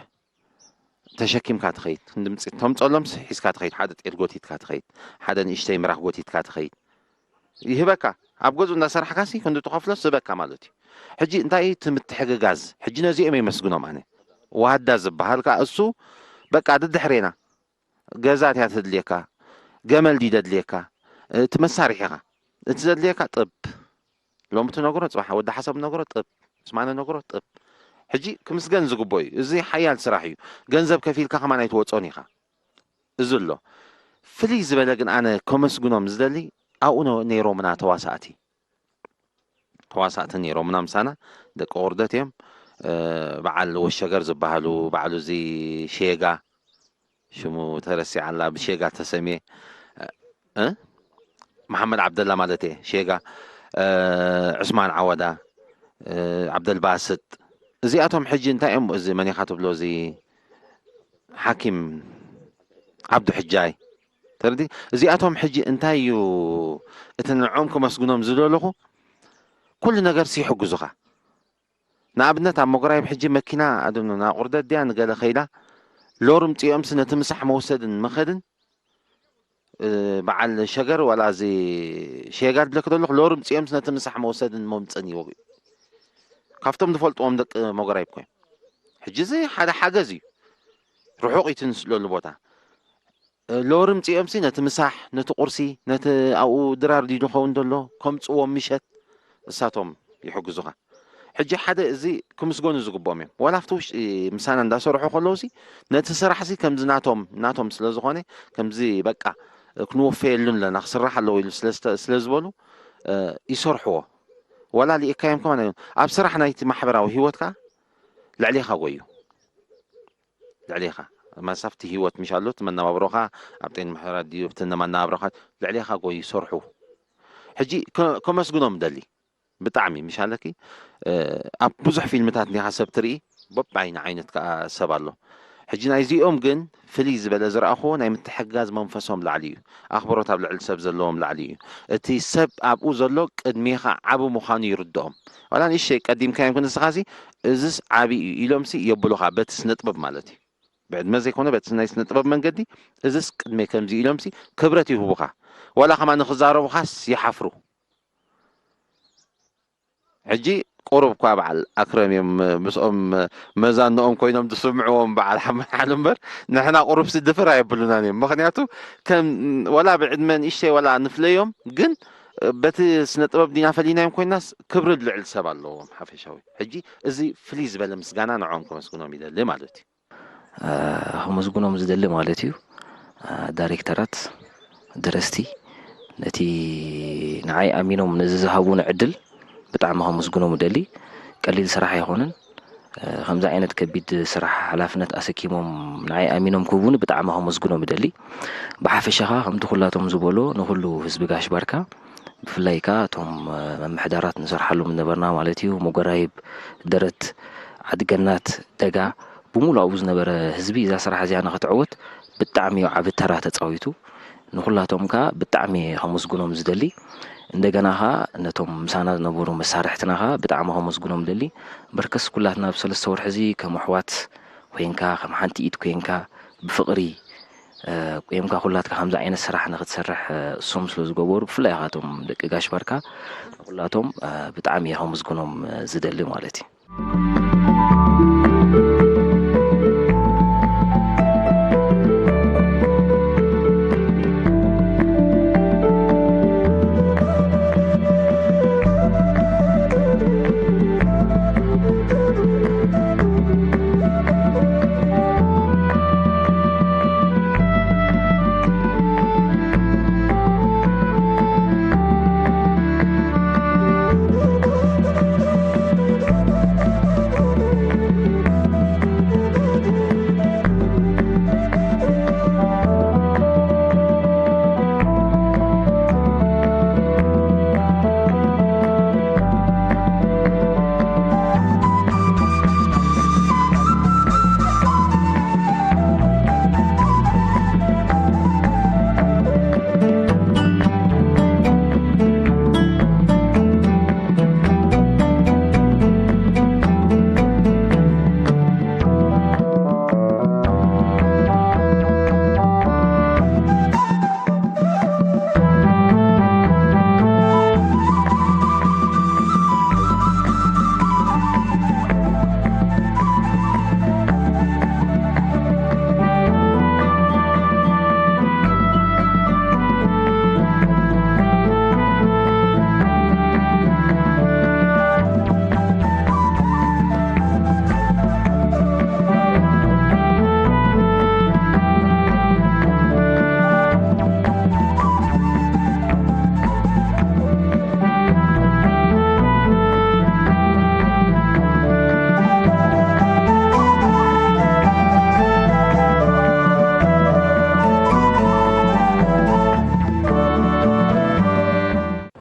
ተሸኪምካ ትኸይድ ክንዲ ምፅት ተምፀሎምስ ሒዝካ ትኸይድ ሓደ ጤል ጎቲትካ ትኸይድ ሓደ ንእሽተይ ምራኽ ጎቲትካ ትኸይድ ይህበካ ኣብ ገዝኡ እንዳሰራሕካሲ ክንዲ ትኸፍሎስ ዝህበካ ማለት እዩ ሕጂ እንታይ እዩ እቲ ምትሕግጋዝ ሕጂ ነዚኦም የመስግኖም ኣነ ዋዳ ዝበሃል ከዓ እሱ በቃ ድድሕሬና ገዛ እያ ተድልየካ ገመል ድዩ ደድልየካ እቲ መሳርሒ ኢኻ እቲ ዘድልየካ ጥብ ሎሚ ትነግሮ ፅባሕ ወዲ ሓሳብ ነግሮ ጥብ ስማነ ነግሮ ጥብ ሕጂ ክምስገን ዝግቦ እዩ እዚ ሓያል ስራሕ እዩ ገንዘብ ከፊልካ ከማን ኣይትወፆን ኢኻ እዚ ኣሎ ፍልይ ዝበለ ግን ኣነ ከመስግኖም ዝደሊ ኣብኡ ነይሮምና ተዋሳእቲ ተዋሳእቲ ነይሮምና ምሳና፣ ደቂ ቁርደት እዮም። በዓል ወሸገር ዝበሃሉ፣ በዓሉ እዚ ሼጋ፣ ሽሙ ተረሲዓላ፣ ብሼጋ ተሰምየ። መሓመድ ዓብደላ ማለት እየ፣ ሼጋ። ዕስማን ዓወዳ፣ ዓብደልባስጥ፣ እዚኣቶም ሕጂ እንታይ እዮም? እዚ መኒኻ ትብሎ፣ እዚ ሓኪም ዓብዱ ሕጃይ፣ ተረዲ? እዚኣቶም ሕጂ እንታይ እዩ እቲ ንዕኦም ከመስግኖም ዝደለኹ? ኩሉ ነገር ይሕግዙኻ። ንኣብነት ኣብ መጎራይብ ሕጂ መኪና ኣድኖ ናብ ቁርደት ድያ ንገለ ከይዳ፣ ሎሪ ምፅኦምሲ ነቲ ምሳሕ መውሰድን መኸድን፣ በዓል ሸገር ዋላ እዚ ሼጋ ድብለክ ዘለኹ፣ ሎሪ ምፅኦምሲ ነቲ ምሳሕ መውሰድን መምፅን ይወግኡ። ካብቶም ዝፈልጥዎም ደቂ መጎራይብ ኮይም። ሕጂ እዚ ሓደ ሓገዝ እዩ። ርሑቕ እዩ እቲ ንስለሉ ቦታ። ሎሪ ምፅኦምሲ ነቲ ምሳሕ፣ ነቲ ቁርሲ፣ ነቲ ኣብኡ ድራር ድዩ ዝኸውን ዘሎ ከምፅዎም ምሸት፣ እሳቶም ይሕግዙኻ። ሕጂ ሓደ እዚ ክምስገኑ ዝግብኦም እዮም። ዋላ ኣብቲ ውሽጢ ምሳና እንዳሰርሑ ከለውሲ ነቲ ስራሕሲ ከምዚ ናቶም ናቶም ስለ ዝኾነ፣ ከምዚ በቃ ክንወፈየሉ ኣለና፣ ክስራሕ ኣለዎ ኢሉ ስለ ዝተ- ስለ ዝበሉ ይሰርሕዎ። ዋላ ልኢካዮም ከማን ኣይኮኑን። ኣብ ስራሕ ናይቲ ማሕበራዊ ህይወትካ ልዕሌኻ ጎዩ። ልዕሌኻ መሳፍቲ ህይወት ምሽ ኣሎ፣ እቲ መነባብሮኻ ኣብ ጤን ምሕራ ድዩ፣ እቲ መነባብሮኻ ልዕሌኻ ጎዩ ይሰርሑ። ሕጂ ከ- ከመስግኖም ደሊ ብጣዕሚ ምሽ ኣለኪ። ኣብ ብዙሕ ፊልምታት እንዲኻ ሰብ ትርኢ፣ በብዓይኒ ዓይነት ከዓ ሰብ ኣሎ። ሕጂ ናይዚኦም ግን ፍልይ ዝበለ ዝረኣኽዎ ናይ ምትሕግጋዝ መንፈሶም ላዕሊ እዩ። ኣኽብሮት ኣብ ልዕሊ ሰብ ዘለዎም ላዕሊ እዩ። እቲ ሰብ ኣብኡ ዘሎ ቅድሜኻ ዓቢ ምዃኑ ይርድኦም። ዋላ ንእሽተይ ቀዲምካዮም ግን ንስኻሲ እዝስ ዓቢ እዩ ኢሎምሲ የብሉኻ በቲ ስነጥበብ ማለት እዩ። ብዕድመ ዘይኮነ በቲ ናይ ስነጥበብ መንገዲ እዝስ ቅድመይ ከምዚ ኢሎምሲ ክብረት ይህቡኻ። ዋላ ከማ ንኽዛረቡኻስ ይሓፍሩ። ሕጂ ቁሩብ እኳ በዓል ኣክረም እዮም ምስኦም መዛንኦም ኮይኖም ዝስምዕዎም በዓል ሓመድ ሓሉ እምበር ንሕና ቁሩብሲ ድፍር ኣየብሉናን እዮም። ምኽንያቱ ከም ዋላ ብዕድመ ንእሽተይ ዋላ ንፍለዮም ግን በቲ ስነ ጥበብ ዲና ፈሊናዮም ኮይናስ ክብሪ ልዕል ሰብ ኣለዎም ሓፈሻዊ። ሕጂ እዚ ፍልይ ዝበለ ምስጋና ንዕኦም ከመስግኖም ይደሊ ማለት እዩ። ከመስግኖም ዝደሊ ማለት እዩ። ዳይሬክተራት፣ ደረስቲ ነቲ ንዓይ ኣሚኖም ነዚ ዝሃቡኒ ዕድል ብጣዕሚ ከመስግኖም እደሊ። ቀሊል ስራሕ ኣይኮነን። ከምዚ ዓይነት ከቢድ ስራሕ ሓላፍነት ኣሰኪሞም ንዓይ ኣሚኖም ክህቡኒ ብጣዕሚ ከመስግኖም እደሊ። ብሓፈሻ ከኣ ከምቲ ኩላቶም ዝበሎ ንኩሉ ህዝቢ ጋሽ ባርካ ብፍላይ ከኣ እቶም ምምሕዳራት ንሰርሓሎም ዝነበርና ማለት እዩ፣ መጎራይብ፣ ደረት፣ ዓዲ ገናት፣ ደጋ፣ ብምሉእ ኣብኡ ዝነበረ ህዝቢ እዛ ስራሕ እዚኣ ንክትዕወት ብጣዕሚ እዩ ዓቢ ተራ ተፃዊቱ። ንኩላቶም ከኣ ብጣዕሚ እየ ከመስግኖም ዝደሊ። እንደገና ከኣ ነቶም ምሳና ዝነበሩ መሳርሕትና ከኣ ብጣዕሚ ከመስግኖም ደሊ። በርከስ ኩላትና ኣብዚ ሰለስተ ወርሒ እዚ ከም ኣሕዋት ኮይንካ፣ ከም ሓንቲ ኢድ ኮይንካ፣ ብፍቕሪ ቆይምካ ኩላትካ ከምዚ ዓይነት ስራሕ ንክትሰርሕ እሶም ስለ ዝገበሩ፣ ብፍላይ ከኣ እቶም ደቂ ጋሽ ባርካ ንኩላቶም ብጣዕሚ እየ ከመስግኖም ዝደሊ ማለት እዩ።